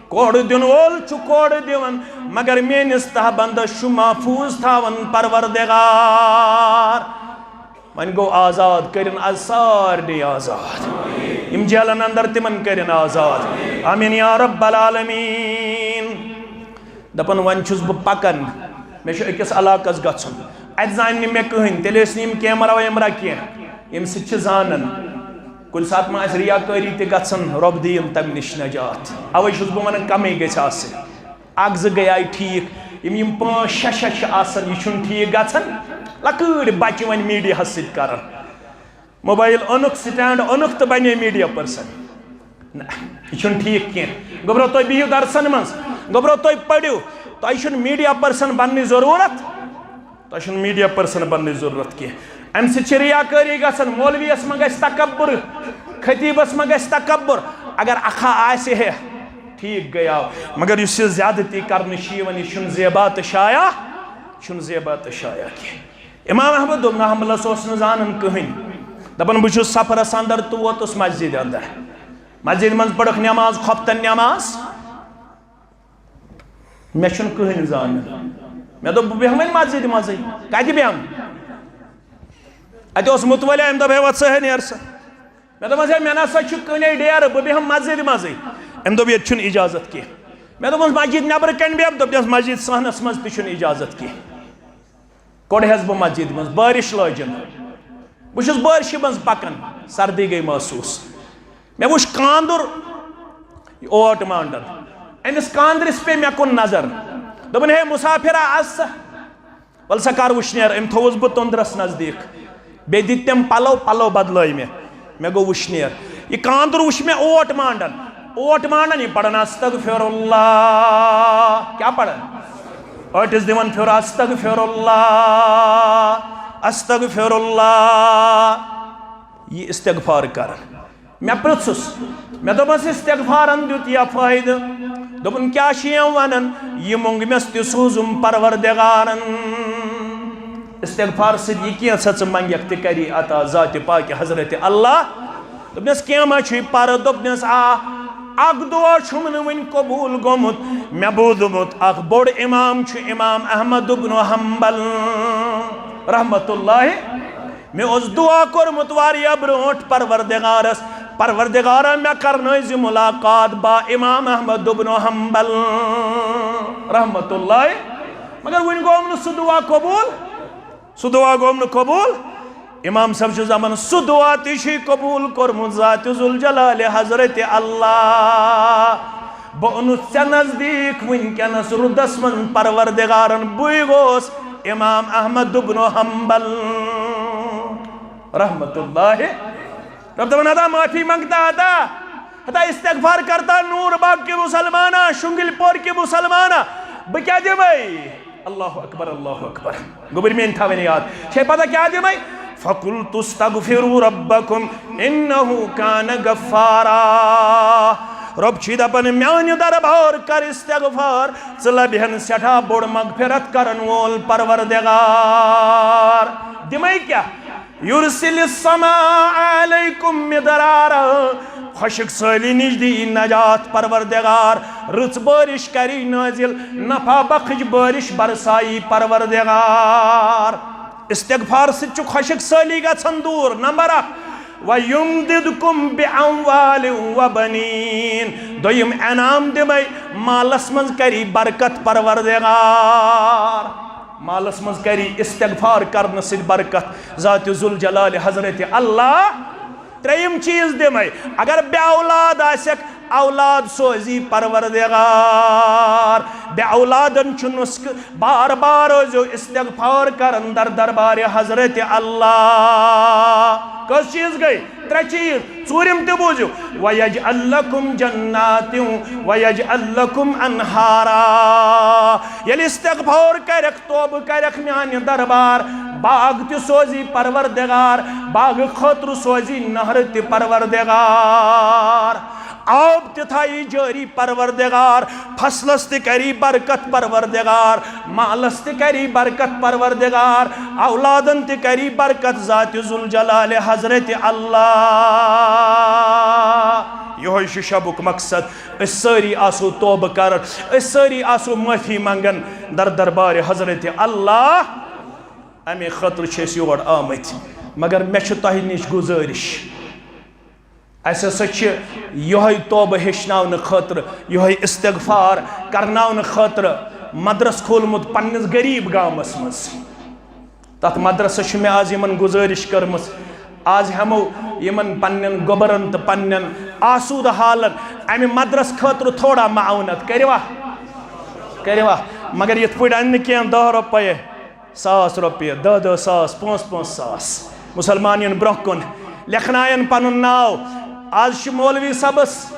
کورٕ دِنہٕ وول چھُ کورٕ دِوان، مگر میٲنِس تہبندس چھُ محفوٗظ تھاوان پروردگار۔ وۄنۍ گوٚو آزاد، کٔرِن از سارنٕے آزاد۔ یِم جیلن اندر، تِمن کٔرِن آزاد۔ آمین یا رب العالمین۔ دپان، وۄنۍ چھُس بہٕ پکان، مےٚ چھُ أکِس علاقس گژھُن، اتہِ زانہِ نہٕ مےٚ کٕہٕنۍ، تیٚلہِ ٲسۍ نہٕ یِم کیمرہ ویمرہ کینٛہہ، ییٚمہِ سۭتۍ چھِ زانان۔ کُنہِ ساتہٕ ما آسہِ ریاکٲری تہِ گژھان، رۄب دِیِن تمہِ نِش نجات۔ اوے چھُس بہٕ ونان، کمٕے گژھِ آسٕنۍ۔ اکھ زٕ گٔیے ٹھیٖک، یِم، یِم پانٛژھ شےٚ شےٚ چھِ آسان، یہِ چھُنہٕ ٹھیٖک گژھان۔ لۄکٕٹۍ بچہِ وۄنۍ میٖڈیاہَس سۭتۍ کران، موبایل اوٚنُکھ، سٹینڈ اوٚنُکھ تہٕ بنے میٖڈیا پٔرسن۔ نہ، یہِ چھُنہٕ ٹھیٖک کینٛہہ۔ گوٚبرو، تُہۍ بِہِو درسن منٛز، گوٚبرو، تُہۍ پٔرِو، تۄہہِ چھُنہٕ میٖڈیا پٔرسن بننٕچ ضروٗرت۔ تۄہہِ چھُنہٕ میٖڈیا پٔرسن بننٕچ ضروٗرت کینٛہہ۔ امہِ سۭتۍ چھِ ریاکٲری گژھان، مولویَس ما گژھِ تکبر، خطیبس ما گژھِ تکبر۔ اگر اکھا آسہِ ہے، ٹھیٖک گٔیاو، مگر یُس یہِ زیادتی کرنہٕ چھِ یِوان، یہِ چھُنہٕ زیبا تہٕ شایع، چھُنہٕ زیبا تہٕ شایع کینٛہہ۔ امام احمد بن حنبلس اوس نہٕ زانان کٕہٕنۍ، دپان، بہٕ چھُس سفرس اندر تہٕ ووتُس مسجد اندر، مسجد منٛز پٔرٕکھ نماز، خۄفتن نماز، مےٚ چھُنہٕ کٕہٕنۍ زانان۔ مےٚ دوٚپ، بہٕ بیٚہمہٕ وۄنۍ مسجدِ منٛزٕے۔ کتہِ بیٚہمہٕ؟ اتہِ اوس مُتولی، أمۍ دوٚپ، "ہے، وۄتھ سا، ہے، نیر سا۔" مےٚ دوٚپمَس، "ہے، مےٚ نہ سا چھُ کُنے ڈیرٕ، بہٕ بیٚہمہٕ مسجدِ منٛزٕے۔" أمۍ دوٚپ، "ییٚتہِ چھُنہٕ اجازت کینٛہہ۔" مےٚ دوٚپمَس، "مسجد نٮ۪برٕ کَنہِ بیٚہمہٕ؟" دوٚپنَس، "مسجد صحنَس منٛز تہِ چھُنہٕ اجازت کینٛہہ۔" کوٚڑہَس بہٕ مسجدِ منٛز، بٲرِش لٲجِن۔ بہٕ چھُس بٲرِشہِ منٛز پَکان، سردی گٔے محسوٗس۔ مےٚ وُچھ کانٛدُر اوٹ مانٛڈان۔ أمِس کانٛدرِس پیٚیہِ مےٚ کُن نظر۔ دوٚپُن، "ہے مُسافِرا، اَس سا۔" وَلہٕ سا کر وٕشنیر، أمۍ تھوٚوُس بہٕ توٚنٛدرَس نزدیٖک۔ بیٚیہِ دِتۍ تٔمۍ پَلو، پَلو بدلٲے مےٚ۔ مےٚ گوٚو وٕشنیر۔ یہِ کانٛدُر وٕچھ مےٚ اوٹ مانٛڈان۔ اوٹ مانٛڈان یہِ پَران، "استغفر اللہ۔" کیٛاہ پَران؟ ٲٹِس دِوان پھیُر، "استغفر اللہ، استغفر اللہ۔" یہِ استغفار کَران۔ مےٚ پرٛژھُس، مےٚ دوٚپمَس، "استغفارَن دیُت یا فٲیدٕ؟" دوٚپُن، "کیٛاہ چھِ یِم وَنان؟ یہِ موٚنٛگ مےٚ تہِ سوٗزُم پروردگارَن۔" استغفار سۭتۍ یہِ کینٛژھا ژٕ منٛگَکھ تہِ کَری عطا ذاتِ پاکہِ حضرت اللہ۔ دوٚپنَس، "کینٛہہ ما چھُے پَرٕ؟" دوٚپنَس، "آ، اَکھ دُعا چھُم نہٕ وٕنہِ قبوٗل گوٚمُت۔ مےٚ بوٗزمُت اَکھ بوٚڑ اِمام چھُ اِمام احمد ابن حنبل رحمتہ اللہ۔" مےٚ اوس دُعا کوٚرمُت واریاہ برونٛٹھ پروردگارس، "پروردگارا، مےٚ کرنٲوزِ ملاقات با امام احمد ابن حنبل رحمتہ اللہ۔" مگر وُنہِ گوٚو نہٕ سُہ دُعا قبوٗل، سُہ دُعا گوٚو نہٕ قبوٗل۔ امام صٲب چھُ دپان، سُہ دُعا تہِ چھُے قبوٗل کوٚرمُت ذاتِ ذوالجلالِ حضرت اللہ۔ بہٕ اوٚنُتھ ژےٚ نزدیٖک وٕنکیٚنَس رُدَس منٛز پروردگارن، بٕے گوس امام احمد ابن حنبل رحمت اللہ۔ رب دپان، ہتا معافی منگتا، ہتا، ہتا استغفار کرتا نور باغ کے مسلمانہ، شنگل پور کے مسلمانہ، بہٕ کیٛاہ دِمے؟ اللہ اکبر، اللہ اکبر۔ گوٚبُر میٛٲنۍ تھاوٕنۍ یاد۔ چھے پتہ کیٛاہ دِمے؟ فَقُلْتُ اسْتَغْفِرُوا رَبَّكُمْ إِنَّهُ كَانَ غَفَّارًا۔ رۄب چھُے دَپان، میٛانہِ دربار کر استغفار، ژٕ لبہِ ہن سٮ۪ٹھاہ بوٚڑ مغفرت کرن وول پروردگار۔ دِمے کیٛاہ؟ یُرسِلِ السَّمَاءَ عَلَیکُم مِدْرَارًا۔ خۄشک سٲلی نِش دی نجات پروردگار۔ رٕژ بٲرِش کری نٲزِل، نفع بخش بٲرِش برسایی پروردگار۔ استغفار سۭتۍ چھُ خۄشک سٲلی گژھان دوٗر۔ نمبر اکھ، وَیُمْدِدْکُم بِأَمْوَالٍ وَبَنِیٖن۔ دوٚیِم انعام دِمے، مالس منٛز کری برکت پروردگار۔ مالس منٛز کری استغفار کرنہٕ سۭتۍ برکت ذاتِ ذوالجلالِ حضرت اللہ۔ ترٛیٚیِم چیٖز دِمے، اگر بے اولاد آسٮ۪کھ، اولاد سوزی پروردگار۔ بے اولادن چھُ نسخہٕ، بار بار ٲسۍزیو استغفار کران در دربارِ حضرت اللہ۔ کٔژ چیٖز گٔے؟ ترٛےٚ چیٖز۔ ژوٗرِم تہِ بوٗزِو، وَیَجْعَل لَکُم جَنَّاتٍ وَیَجْعَل لَکُم أَنْہَارًا۔ ییٚلہِ استغفار کرکھ، توبہٕ کرکھ میانہِ دربار، باغ تہِ سوزی پروردگار، باغہٕ خٲطرٕ سوزی نہرٕ تہِ پروردگار، آب تہِ تھایی جٲری پروردگار، فصلس تہِ کری برکت پروردگار، مالس تہِ کری برکت پروردگار، اولادن تہِ کری برکت ذاتِ ذوالجلالِ حضرت اللہ۔ یِہوٚے چھُ شبُک مقصد۔ أسۍ سٲری آسو توبہٕ کران، أسۍ سٲری آسو معٲفی منگان در دربارِ حضرت اللہ۔ اَمے خٲطرٕ چھِ أسۍ یور آمٕتۍ۔ مگر مےٚ چھِ تۄہہِ نِش گُزٲرِش، اَسہِ ہسا چھِ یِہوٚے توبہٕ ہیٚچھناونہٕ خٲطرٕ، یِہوٚے استغفار کرناونہٕ خٲطرٕ مدرس کھولمُت پننِس غریٖب گامس منٛز۔ تَتھ مدرسَس چھِ مےٚ آز یِمَن گُزٲرِش کٔرمٕژ، آز ہٮ۪مو یِمَن پنٛنٮ۪ن گوٚبرَن تہٕ پنٛنٮ۪ن آسوٗدٕ حالَن اَمہِ مدرسہٕ خٲطرٕ تھوڑا معاونت۔ کٔرِوا؟ کٔرِوا؟ مگر یِتھ پٲٹھۍ اَنہِ نہٕ کینٛہہ دَہ رۄپیہِ، ساس رۄپیہِ، دَہ دَہ ساس، پانٛژھ پانٛژھ ساس۔ مُسلمان یِن برٛونٛہہ کُن، لیکھناوَن پَنُن ناو۔ آز چھِ مولوی صٲبَس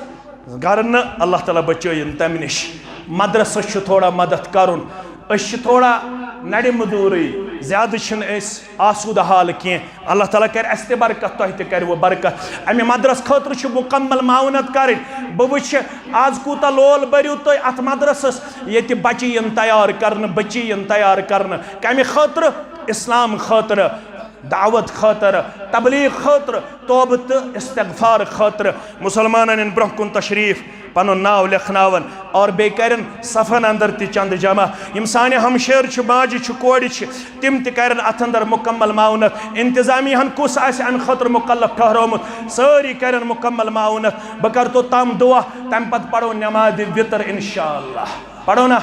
گرٕ نہٕ، اللہ تعالیٰ بچٲیِن تَمہِ نِش۔ مدرسَس چھُ تھوڑا مدد کرُن، أسۍ چھِ تھوڑا نَرِ مٔدوٗرٕے، زیادٕ چھِنہٕ أسۍ آسوٗدٕ حال کینٛہہ۔ اللہ تعالیٰ کرِ اَسہِ تہِ برکت، تۄہہِ تہِ کَرِوٕ برکت۔ اَمہِ مدرسہٕ خٲطرٕ چھِ مُکمل معاونت کَرٕنۍ۔ بہٕ وٕچھِ آز کوٗتاہ لول بٔرِو تُہۍ اَتھ مدرسَس، ییٚتہِ بَچہِ یِن تیار کرنہٕ، بٔچی یِن تیار کرنہٕ۔ کَمہِ خٲطرٕ؟ اِسلام خٲطرٕ۔ دعوت خٲطرٕ، تبلیغ خٲطرٕ، توبہٕ تہٕ استغفار خٲطرٕ۔ مسلمانن یِن برونٛہہ کُن تشریف، پنُن ناو لیکھناون اور بیٚیہِ کرن صفن اندر تہِ چندٕ جمع۔ یِم سانہِ ہمشیر چھِ، ماجہِ چھِ، کورِ چھِ، تِم تہِ کرن اتھ اندر مکمل معاونت۔ انتظامیہ ہن کُس آسہِ امہِ خٲطرٕ مکلف ٹھہرومُت، سٲری کرن مکمل معاونت۔ بہٕ کرٕ توٚتام دعا، تمہِ پتہٕ پرو نمازِ وِتر انشاءاللہ۔ پرو نا؟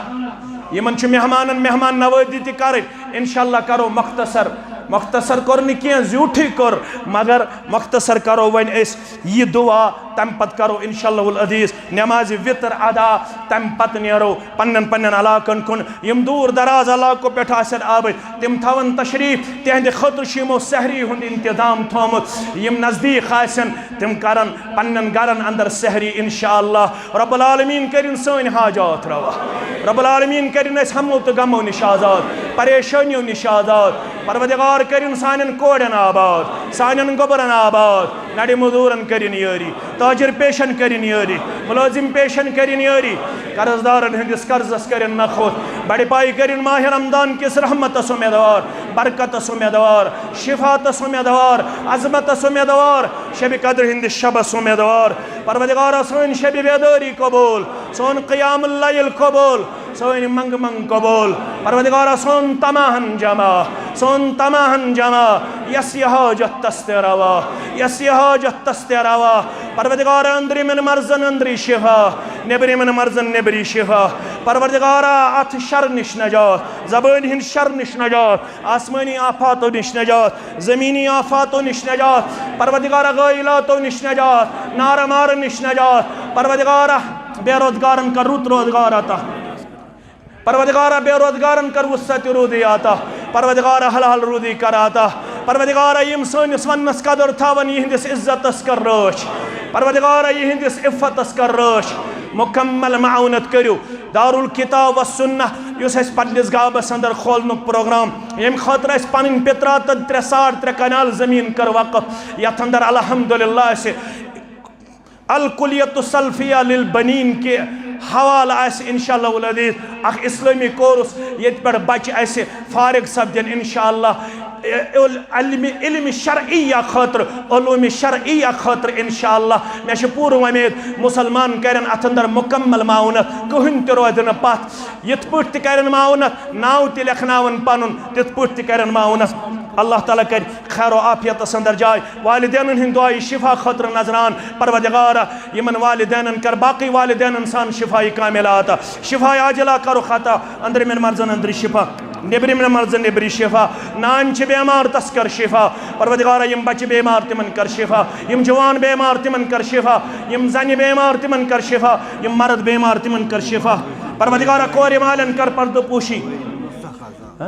یِمن چھُ مہمانن مہمان نوٲزی تہِ کرٕنۍ۔ انشاءاللہ کرو مختصر، مختصر کوٚر نہٕ کینٛہہ، زیوٗٹھٕے کوٚر، مگر مختصر کرو وۄنۍ أسۍ یہِ دعا، تمہِ پتہٕ کرو انشاءاللہ العزیز نمازِ وِتر ادا، تمہِ پتہٕ نیرو پننٮ۪ن پننٮ۪ن علاقن کُن۔ یِم دوٗر دراز علاقو پٮ۪ٹھ آسن آمٕتۍ، تِم تھاون تشریف، تِہنٛدِ خٲطرٕ چھُ یِمو سحری ہُنٛد انتظام تھومُت۔ یِم نزدیٖک آسن، تِم کرن پننٮ۪ن گرن اندر سحری انشاءاللہ۔ رب العالمین کٔرِن سٲنۍ حاجات روا۔ رب العالمین کٔرِن اَسہِ ہمو تہٕ غمو نِش آزاد، پریشٲنیو نِش آزاد۔ پروردگار کٔرِن سانٮ۪ن کورٮ۪ن آباد، سانٮ۪ن گوٚبرن آباد۔ نَرِ مٔزوٗرن کٔرِن یٲری، تاجر پیشن کٔرِن یٲری، مُلٲزِم پیشن کٔرِن یٲری۔ قرض دارن ہٕنٛدِس قرضس کٔرِن نکھوت۔ بڑِ پایہِ کٔرِن ماہِ رمضان کِس رحمتس اُمیدوار، برکتس اُمیدوار، شفاعتس اُمیدوار، عظمتس اُمیدوار، شبِ قدر ہٕنٛدِس شبس اُمیدوار۔ پروردگارا، سٲنۍ شبِ بیدٲری قبول، سون قیام اللیل قبول، سٲنۍ منٛگہٕ منٛگ قبول۔ پروردگارا، سون تماہن جمع، سون تماہن جمع، یس یہِ حاجت تس تہِ روا، یس یہِ حاجت تس تہِ روا۔ پروردگارا، أنٛدرِمٮ۪ن مرضن أنٛدری شفا، نیٚبرِمٮ۪ن مرضن نیٚبری شفا۔ پروردگارا، اتھ شر نِش نجات، زبٲنۍ ہٕنٛدِ شر نِش نجات، آسمٲنی آفاتو نِش نجات، زمینی آفاتو نِش نجات، پروردگارا، غٲیلاتو نِش نجات، نارٕ مارٕ نِش نجات۔ پروردگارا، بے روزگارن کر رُت روزگار عطا۔ پروردگارا، بے روزگارن کر وسعت روزی عطا۔ پروردگارا، حلال روزی کر عطا۔ پروردگارا، یِم سٲنِس وننس قدر تھاون، یِہنٛدِس عزتس کر رٲچھ۔ پروردگارا، یِہنٛدِس عفتس کر رٲچھ۔ مکمل معاونت کٔرِو۔ دارالکتاب و سنہ یُس اَسہِ پننِس گامس اندر کھولنُک پروگرام، ییٚمہِ خٲطرٕ اَسہِ پنٕنۍ پِتراتن ترٛےٚ ساڑ ترٛےٚ کنال زٔمیٖن کٔر وقف، یتھ اندر الحمدللہ اَسہِ الکلیۃ السلفیہ للبنین کہِ حوالہٕ آسہِ انشاءاللہ العزیز اکھ اسلٲمی کورس، ییٚتہِ پٮ۪ٹھ بچہِ اَسہِ فارغ سپدن انشاءاللہ۔ علم، علم شرعیہ خٲطرٕ، علوم شرعیہ خٲطرٕ انشاءاللہ۔ مےٚ چھِ پوٗرٕ وۄمید مسلمان کرن اتھ اندر مکمل معاونت، کٕہٕنۍ تہِ روزِ نہٕ پتھ۔ یِتھ پٲٹھۍ تہِ کرن معاونت، ناو تہِ لیکھناون پنُن، تِتھ پٲٹھۍ تہِ کرن معاونت۔ اللہ تعالیٰ کرِ خیر و عافیتس اندر جاے۔ والدینن ہٕنٛدۍ دعایہِ شفا خٲطرٕ نذران، پروردگارا، یِمن والدینن کر باقی والدینن سان شفایہِ کاملہ عطا، شفایہِ عاجلہ کرُکھ عطا، أنٛدرِمٮ۪ن مرضن أنٛدری شفا، نیٚبرِمٮ۪ن مرضن نیٚبری شفا، نانۍ چھِ بیمار تس کر شفا، پروردگارا، یِم بچہِ بیمار تِمن کر شفا، یِم جوان بیمار تِمن کر شفا، یِم زنہِ بیمار تِمن کر شفا، یِم مرد بیمار تِمن کر شفا، پروردگارا، کورِ مالٮ۪ن کر پردٕ پوشی۔ ہہ؟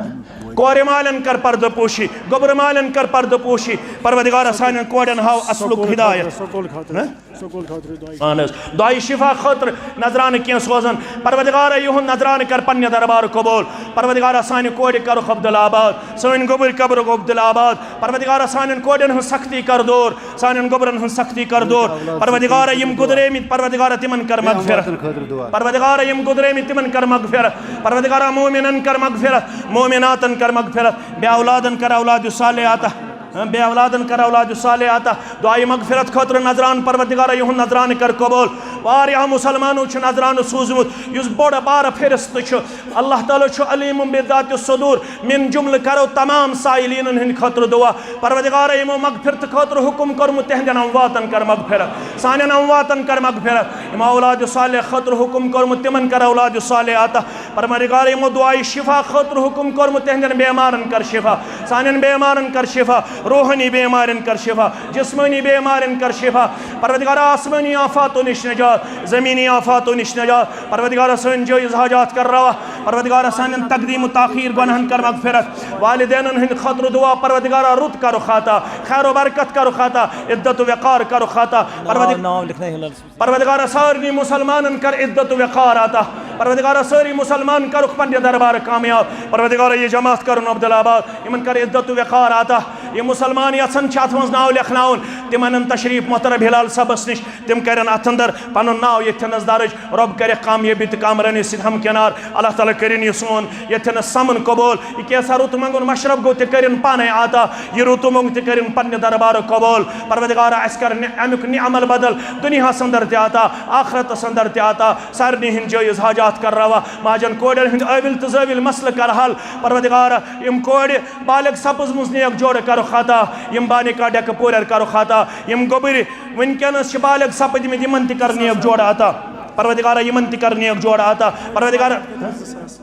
کورِ مالٮ۪ن کر پردٕ پوشی، گوٚبرٕ مالٮ۪ن کر پردٕ پوشی۔ پروردگارا، سانٮ۪ن کورٮ۪ن ہاو اصلُک ہدایت۔ سکول خٲطرٕ، ہہ؟ سکول خٲطرٕ دعایہِ۔ اہن حظ، دعایہِ شفا خٲطرٕ نذرانہٕ کینٛہہ سوزان۔ پروردگارا، یِہُنٛد نذرانہٕ کر پننہِ دربارٕ قبول۔ پروردگارا، سانہِ کورِ کرُکھ عبدالآباد، سٲنۍ گوٚبٕرۍ قبرُک عبدالآباد۔ پروردگارا، سانٮ۪ن کورٮ۪ن ہٕنٛز سختی کر دوٗر، سانٮ۪ن گوٚبرن ہٕنٛز سختی کر دوٗر۔ پروردگارا، یِم گُزریمٕتۍ، پروردگارا، تِمن کر مغفرت۔ خٲطرٕ دعا۔ پروردگارا، یِم گُزریمٕتۍ، تِمن کر مغفرت۔ پروردگارا، مومنن کر مغفرت، مومناتن کر مغفرت، بے اولادن کر اولاد صالح عطا۔ ہاں، بے اولادن کر اولاد صالح عطا۔ دعایہِ مغفرت خٲطرٕ نذران، پروردگارا، یِہُنٛد نذرانہٕ کر قبول۔ واریاہ مسلمانو چھُ نذرانہٕ سوٗزمُت، یُس بوٚڑ بارٕ فہرست چھُ۔ اللہ تعالیٰ چھُ علیم بذات الصدور۔ من جملہٕ کرو تمام سائلینن ہٕنٛدِ خٲطرٕ دعا۔ پروردگارا، یِمو مغفرت خٲطرٕ حکم کوٚرمُت، تِہنٛدٮ۪ن امواتن کر مغفرت، سانٮ۪ن امواتن کر مغفرت۔ یِمو اولاد صالح خٲطرٕ حکم کوٚرمُت، تِمن کر اولاد صالح عطا۔ پروردگارا، یِمو دعایہِ شفا خٲطرٕ حکم کوٚرمُت، تِہنٛدٮ۪ن بیمارن کر شفا، سانٮ۪ن بیمارن کر شفا، روحٲنی بیمارن کر شفا، جسمٲنی بیمارن کر شفا۔ پروردگارا، آسمٲنی آفاتو نِش نجات، زمینی آفاتو نِش نجات۔ پروردگارا، سٲنۍ جٲیز حاجات کر روا۔ پروردگارا، سانٮ۪ن تقدیم و تاخیر گۄناہن کر مغفرت۔ والدینن ہٕنٛدِ خٲطرٕ دعا، پروردگارا، رُت کرُکھ عطا، خیر و برکت کرُکھ عطا، عزت و وقار کرُکھ عطا۔ پروردگ-، ناو، ناو لیکھنٲیِو حظ۔ پروردگارا، سارنٕے مسلمانن کر عزت و وقار عطا۔ پروردگارا، سٲری مسلمان کرُکھ پننہِ دربارٕ کامیاب۔ پروردگارا، یہِ جماعت کرُن عبدالآباد، یِمن کر عزت و وقار عطا۔ یِم مُسلمان یژھان چھِ اَتھ منٛز ناو لیکھناوُن، تِم اَنن تشریٖف محترم ہلال صٲبَس نِش، تِم کَرن اَتھ اندر پَنُن ناو ییٚتھٮ۪نَس درٕج۔ رۄب کَرٮ۪کھ کامیٲبی تہٕ کامرٲنی سۭتۍ ہمکنار۔ اللہ تعالیٰ کٔرِن یہِ سون ییٚتھٮ۪نَس سَمُن قبوٗل۔ یہِ کینٛژھا رُت منٛگُن مشرب گوٚو، تہِ کٔرِن پانَے عطا۔ یہِ رُت منٛگ، تہِ کٔرِن پننہِ دربارُک قبوٗل۔ پروردگارا، اَسہِ کَر نہِ-، اَمیُک نعم البدل دُنیاہَس اندر تہِ عطا، آخرتَس اندر تہِ عطا۔ سارنٕے ہِنٛدۍ جٲیِز حاجات کَر روا۔ ماجن کورٮ۪ن ہِنٛدۍ ٲوِل تہٕ زٲوِل مسلہٕ کَر حل۔ پروردگارا، یِم کورِ بالغ سپٕزمٕژ نیک جوڑٕ کَرُکھ عطا۔ یِم بانِکا ڈیکہٕ پورٮ۪ر کَرُکھ عطا۔ یِم گوٚبٕرۍ وٕنکیٚنَس چھِ بالغ سپٕدمٕتۍ، یِمن تہِ کَر نیک جوڑٕ عطا۔ پروردگارا، یِمن تہِ کَر نیک جوڑٕ عطا۔ پروردگارا،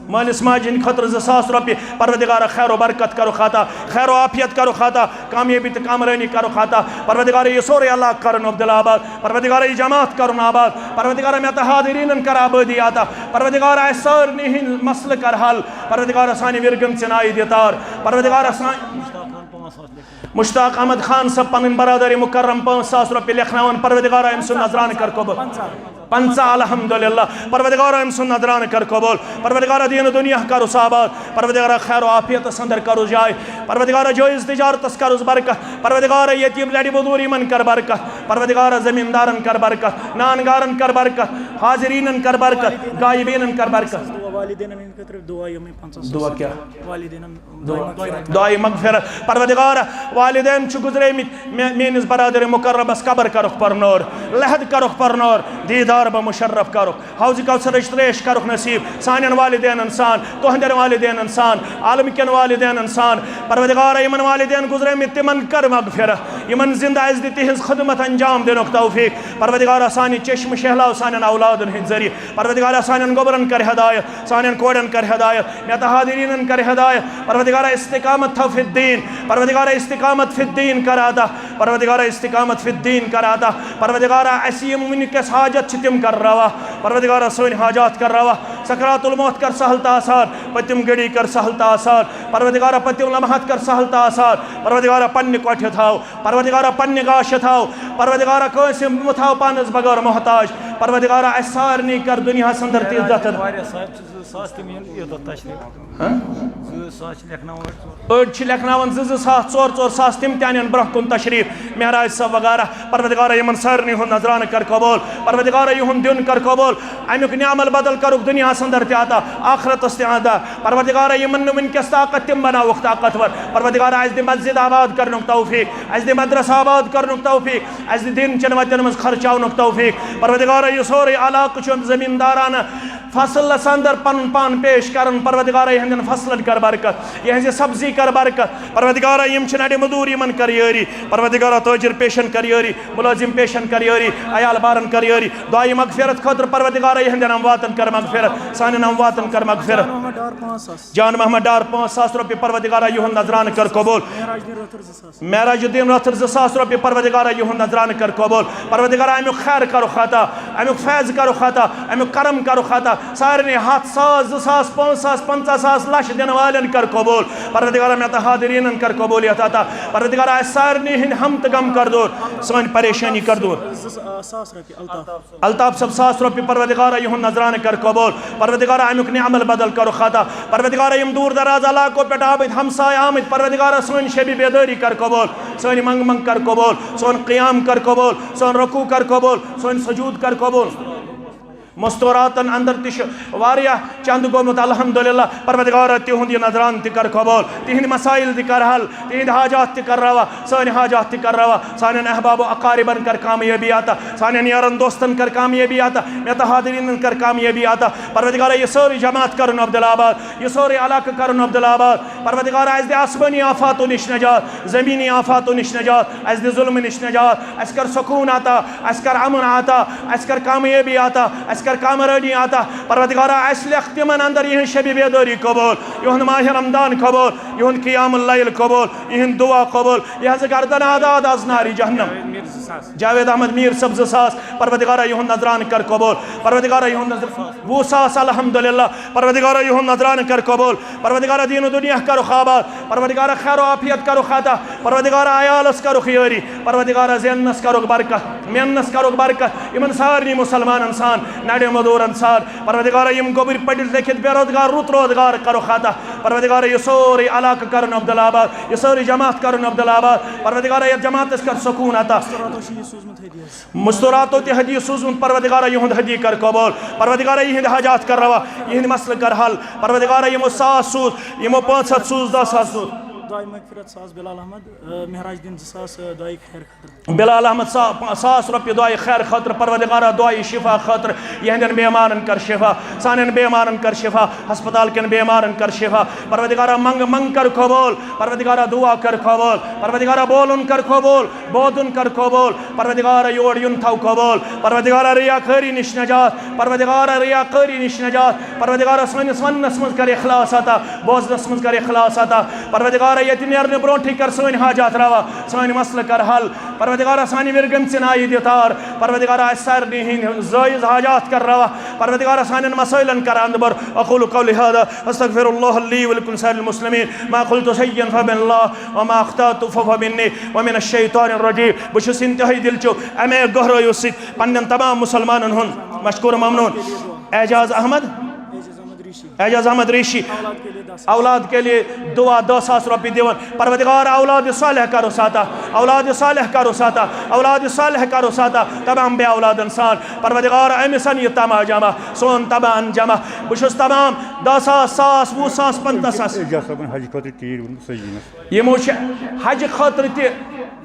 مٲلِس ماجہِ ہِنٛدِ خٲطرٕ زٕ ساس رۄپیہِ۔ پروردگارا، خیر و برکت کَرُکھ عطا، خیر و عافیت کَرُکھ عطا، کامیٲبی تہٕ کامرٲنی کَرُکھ عطا۔ پروردگارا، یہِ سورُے علاقہٕ کَرُن عبدالآباد۔ پروردگارا، یہِ جماعت کَرُن آباد۔ پروردگارا، مےٚ تہٕ حاضریٖنَن کَر آبٲدی عطا۔ پروردگارا، اَسہِ سارنٕے ہِنٛدۍ مسلہٕ کَر حل۔ پروردگارا، سانہِ وِرگَن ژِنایہِ دِ تار۔ پروردگارا، سانہِ مشتاق احمد خان صٲب پنٕنۍ برادر مکرم پانٛژھ ساس رۄپیہِ لیکھناوان۔ پروردگارا، أمۍ سُنٛد نذرانہٕ کر قبول۔ پنٛژاہ، الحمدللہ۔ پروردگارا، أمۍ سُنٛد نذرانہٕ کر قبول۔ پروردگارا، دیٖنہٕ دُنیا کرُس آباد۔ پروردگارا، خیر و عافیتس اندر کرُس جاے۔ پروردگارا، جٲیز تجارتس کرُس برکت۔ پروردگارا، یتیٖم لڑِ مزدوٗر یِمن کر برکت۔ پروردگارا، زمیٖندارن کر برکت۔ نان گارن کر برکت۔ حاضریٖنن کر برکت۔ غایبیٖنن کر برکت۔ دعا والدینن ہٕنٛدِ خٲطرٕ دعا یِمَے پنٛژاہ ساس۔ دعا کیٛاہ؟ والدینن دعا، دعائے مغفرت۔ پروردگار، والدین چھِ گزریمٕتۍ، مے-، میٲنِس برادر مکرمس قبر کرُکھ پرنور، لحد کرُکھ پرنور، دیدار بہ مشرف کرُکھ، حوض کوثرٕچ تریش کرُکھ نصیب سانٮ۪ن والدینن سان، تُہنٛدٮ۪ن والدینن سان، عالم کٮ۪ن والدینن سان۔ پروردگار، یِمن والدین گزریمٕتۍ، تِمن کر مغفرت، یِمن زندٕ اَسہِ دِ تِہنٛز خدمت انجام دِنُک توفیق۔ پروردگار، سانہِ چشم شہلاو سانٮ۪ن اولادن ہٕنٛدۍ ذٔریعہٕ۔ پروردگار، سانٮ۪ن گوبرن کر ہدایت، سانٮ۪ن کورٮ۪ن کر ہدایت، مےٚ تہٕ حاضریٖنن کر ہدایت۔ پروردگارا، استقامت تھاو فی الدین۔ پروردگارا، استقامت فی الدین کر عطا۔ پروردگارا، استقامت فی الدین کر عطا۔ پروردگارا، اَسہِ یِم وٕنکیٚس حاجت چھِ، تِم کر روا۔ پروردگارا، سٲنۍ حاجات کر روا۔ سکرات الموت کر سہل تہٕ آسان۔ پٔتِم گھڑی کر سہل تہٕ آسان۔ پروردگارا، پٔتِم لمحات کر سہل تہٕ آسان۔ پروردگارا، پننہِ کۄٹھِ تھاو۔ پروردگارا، پننہِ گاشہِ تھاو۔ پروردگارا، کٲنٛسہِ مہٕ تھاو پانس بغٲر محتاج۔ پروردگارا، اَسہِ سارنٕے کر دُنیاہس اندر تہِ عزت۔ واریاہ صاحب چھِ زٕ ساس تِم یِن عیٖدُک تشریٖف۔ ہاں؟ زٕ ساس چھِ لیکھناوان اورٕ ژور۔ أڑۍ چھِ لیکھناوان زٕ زٕ ساس، ژور ژور ساس، تِم تہِ اَنن برٛونٛہہ کُن تشریٖف، معراج صٲب وغیرہ۔ پروردگارا، یِمن سارنٕے ہُنٛد نذرانہٕ کر قبول۔ پروردگارا، یِہُنٛد دیُن کر قبول۔ اَمیُک نعم البدل کرُکھ دُنیاہَس اندر تہِ عطا، آخرتَس تہِ عطا۔ پروردگارا، یِمن نہٕ وٕنکیٚس طاقت، تِم بناوُکھ طاقتور۔ پروردگارا، اَسہِ دِ مسجد آباد کرنُک توفیٖق، اَسہِ دِ مدرسہٕ آباد کرنُک توفیٖق، اَسہِ دِ دیٖن چٮ۪ن وَتٮ۪ن منٛز خرچاونُک توفیٖق۔ پروردگارا، یہِ سورُے علاقہٕ چھُ زمیٖندارانہٕ فصلس اندر پنُن پان پیش کران۔ پروردگارا، یِہنٛدٮ۪ن فصلن کر برکت، یِہنٛزِ سبزی کر برکت۔ پروردگارا، یِم چھِ نڑِ مزدوٗر، یِمن کر یٲری۔ پروردگارا، تٲجر پیشن کر یٲری، مُلٲزِم پیشن کر یٲری، عیال بارن کر یٲری۔ دُعایہِ مغفرت خٲطرٕ پروردگارا، یِہنٛدٮ۪ن امواتن کر مغفرت، سانٮ۪ن امواتن کر مغفرت۔ جان محمد ڈار پانٛژھ ساس۔ جان محمد ڈار پانٛژھ ساس رۄپیہِ، پروردگارا، یِہُنٛد نذرانہٕ کر قبول۔ معراج الدین رٲتھٕر زٕ ساس۔ معراج الدین رٲتھٕر زٕ ساس رۄپیہِ، پروردگارا، یِہُنٛد نذرانہٕ کر قبول۔ پروردگارا، اَمیُک خیر کرُکھ عطا، اَمیُک فیض کرُکھ عطا، اَمیُک کرم کرُکھ عطا۔ سارنٕے ہَتھ ساس، زٕ ساس، پانٛژھ ساس، پنٛژاہ ساس، لچھ دِنہٕ والٮ۪ن کر قبول۔ پروردگارا، مےٚ تہٕ حاضریٖنن کر قبولیت عطا۔ پروردگارا، اَسہِ سارنٕے ہٕنٛدۍ ہم تہٕ غم کر دوٗر، سٲنۍ پریشٲنی کر دوٗر۔ زٕ ساس رۄپیہِ الطاف۔ الطاف صٲب، ساس رۄپیہِ، پروردگارا، یِہُنٛد نذرانہٕ کر قبول۔ پروردگارا، اَمیُک نعم البدل کرُکھ عطا۔ پروردگارا، یِم دوٗر دراز علاقو پٮ۪ٹھ آمٕتۍ، ہمساے آمٕتۍ، پروردگارا، سٲنۍ شبِ بیدٲری کر قبول، سٲنۍ منٛگ منٛگ کر قبول، سون قیام کر قبول، سون رکوع کر قبول، سٲنۍ سجود کر قبول۔ مستوراتن اندر تہِ چھُ واریاہ چند گوٚمُت، الحمدللہ۔ پروردگارا، تِہُنٛد یہِ نذرانہٕ تہِ کر قبول، تِہنٛدۍ مسائل تہِ کر حل، تِہنٛدۍ حاجات تہِ کر روا، سٲنۍ حاجات تہِ کر روا۔ سانٮ۪ن احباب و اقاربن کر کامیٲبی عطا، سانٮ۪ن یارن دوستن کر کامیٲبی عطا، مےٚ تہٕ حاضریٖنن کر کامیٲبی عطا۔ پروردگارا، یہِ سٲرٕے جماعت کرُن عبدالآباد، یہِ سورُے علاقہٕ کرُن عبدالآباد۔ پروردگارا، اَسہِ دِ آسمٲنی آفاتو نِش نجات، زمینی آفاتو نِش نجات، اَسہِ دِ ظلمہٕ نِش نجات، اَسہِ کر سکوٗن عطا، اَسہِ کر امن عطا، اَسہِ کر کامیٲبی عطا، اَسہِ کر کامرٲنی عطا۔ پروردگارا، اَسہِ لیکھ تِمن اندر یِہنٛز شبِ بیدٲری قبول، یِہُنٛد ماہِ رمضان قبول، یِہُنٛد قیام اللیل قبول، یِہنٛد دعا قبول، یِہنٛز گردن آداد از نارِ جہنم۔ جاوید احمد میر صٲب زٕ ساس، پروردگارا، یِہُنٛد نذرانہٕ کر قبول۔ پروردگارا، یِہُنٛد نذر وُہ ساس، الحمدللہ۔ پروردگارا، یِہُنٛد نذرانہٕ کر قبول۔ پروردگارا، دیٖن و دُنیا کرُکھ آباد۔ پروردگارا، خیر و عافیت کرُکھ عطا۔ پروردگارا، عیالس کرُکھ یٲری۔ پروردگارا، زیننس کرُکھ برکت، میننس کرُکھ برکت۔ یِمن سارنٕے مُسلمانن سان، نڑِ مزدوٗرن سان۔ پروردگارا، یِم گوٚبٕرۍ پٔرِتھ لیکھِتھ بے روزگار، رُت روزگار کرُکھ عطا۔ پروردگارا، یہِ سورُے علاقہٕ علاقہٕ کرُن عبداللہ آباد، یہِ سٲرٕے جماعت کرُن عبداللہ آباد۔ پروردگارا، یتھ جماعتس کر سکوٗن عطا۔ مستوراتو سوٗزمُت ہدیہِ۔ مستوراتو تہِ ہدیہِ سوٗزمُت، پروردگارا، یِہُنٛد ہدیہِ کر قبول۔ پروردگارا، یِہنٛدۍ حاجات کر روا، یِہنٛدۍ مسلہٕ کر حل۔ پروردگارا، یِمو ساس سوٗز، یِمو پانٛژھ ہتھ سوٗز، دَہ ساس سوٗز۔ دعائے مغفرت ساس بلال احمد، آ، مہراج الدین زٕ ساس، آ، دعائے خیر خٲطرٕ۔ بلال احمد سا-، ساس رۄپیہِ دعائے خیر خٲطرٕ، پروردگارا، دعائے شفا خٲطرٕ، یِہنٛدٮ۪ن بیمارن کر شفا، سانٮ۪ن بیمارن کر شفا، ہسپتال کٮ۪ن بیمارن کر شفا۔ پروردگارا، منٛگ منٛگ کر قبول، پروردگارا، دعا کر قبول، پروردگارا، بولُن کر قبول، بوزُن کر قبول، پروردگارا، یور یُن تھاو قبول، پروردگارا، ریاکٲری نِش نجات، پروردگارا، ریاکٲری نِش نجات، پروردگارا، سٲنِس وننس منٛز کر اخلاص عطا، بوزنس منٛز کر اخلاص عطا، پروردگارا، ییٚتہِ نیرنہٕ برونٛٹھٕے کر سٲنۍ حاجات روا، سٲنۍ مسلہٕ کر حل، پروردگارا، سانہِ وِرِ گٔمژِ نایہِ دِ تار، پروردگارا، اسہِ سارنٕے ہٕنٛدۍ زٲیِز حاجات کر روا، پروردگارا، سانٮ۪ن مسٲیلن کر اندبر۔ اقول قولی هذا، استغفر الله لي ولكم سائر المسلمين، ما قلت شيئا فمن الله وما اخطأت فمني ومن الشيطان الرجيم۔ بہٕ چھُس انتہٲئی دِلچو امے گہرٲیو سۭتۍ پننٮ۪ن تمام مسلمانن ہُنٛد مشکور ممنون۔ اعجاز احمد، اعجاز احمد ریشی، اولاد کے لیے دعا، دہ ساس رۄپیہِ دِوان۔ پروردگار، اولاد صالح کر اس عطا، اولاد صالح کر اس عطا، اولاد صالح کر اس عطا۔ تمام بے اولادن سان، پروردگار، أمِس ان یہِ تما جمع، سون تما ان جمع۔ بہٕ چھُس تمام دہ ساس، ساس، وُہ ساس، پنٛژاہ ساس۔ اعجاز صٲبن حجہِ خٲطرٕ تیٖرۍ ووٚنمُت سجیٖنس۔ یِمو چھِ حجہِ خٲطرٕ تہِ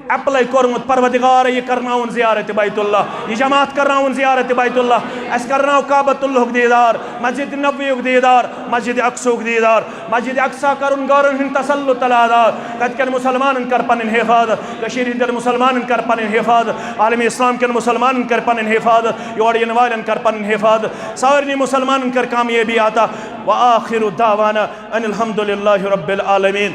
اپلاے کوٚرمُت، پروردگار، یہِ کرناوُن زیارت بیت اللہ، یہِ جماعت کرناوُن زیارت بیت اللہ، اسہِ کرناو کعبۃ اللہُک دیدار، مسجد نبویُک دیدار، مسجد اقصیُک دیدار، مسجد اقصی کرُن غٲرن ہُنٛد تسلط تلادار، تتہِ کٮ۪ن مسلمانن کر پنٕنۍ حفاظت، کٔشیٖرِ ہٕنٛدٮ۪ن مسلمانن کر پنٕنۍ حفاظت، عالم اسلام کٮ۪ن مسلمانن کر پنٕنۍ حفاظت، یور یِنہٕ والٮ۪ن کر پنٕنۍ حفاظت، سارنٕے مسلمانن کر کامیٲبی عطا۔ وآخر دعوانا ان الحمد للہ رب العالمین۔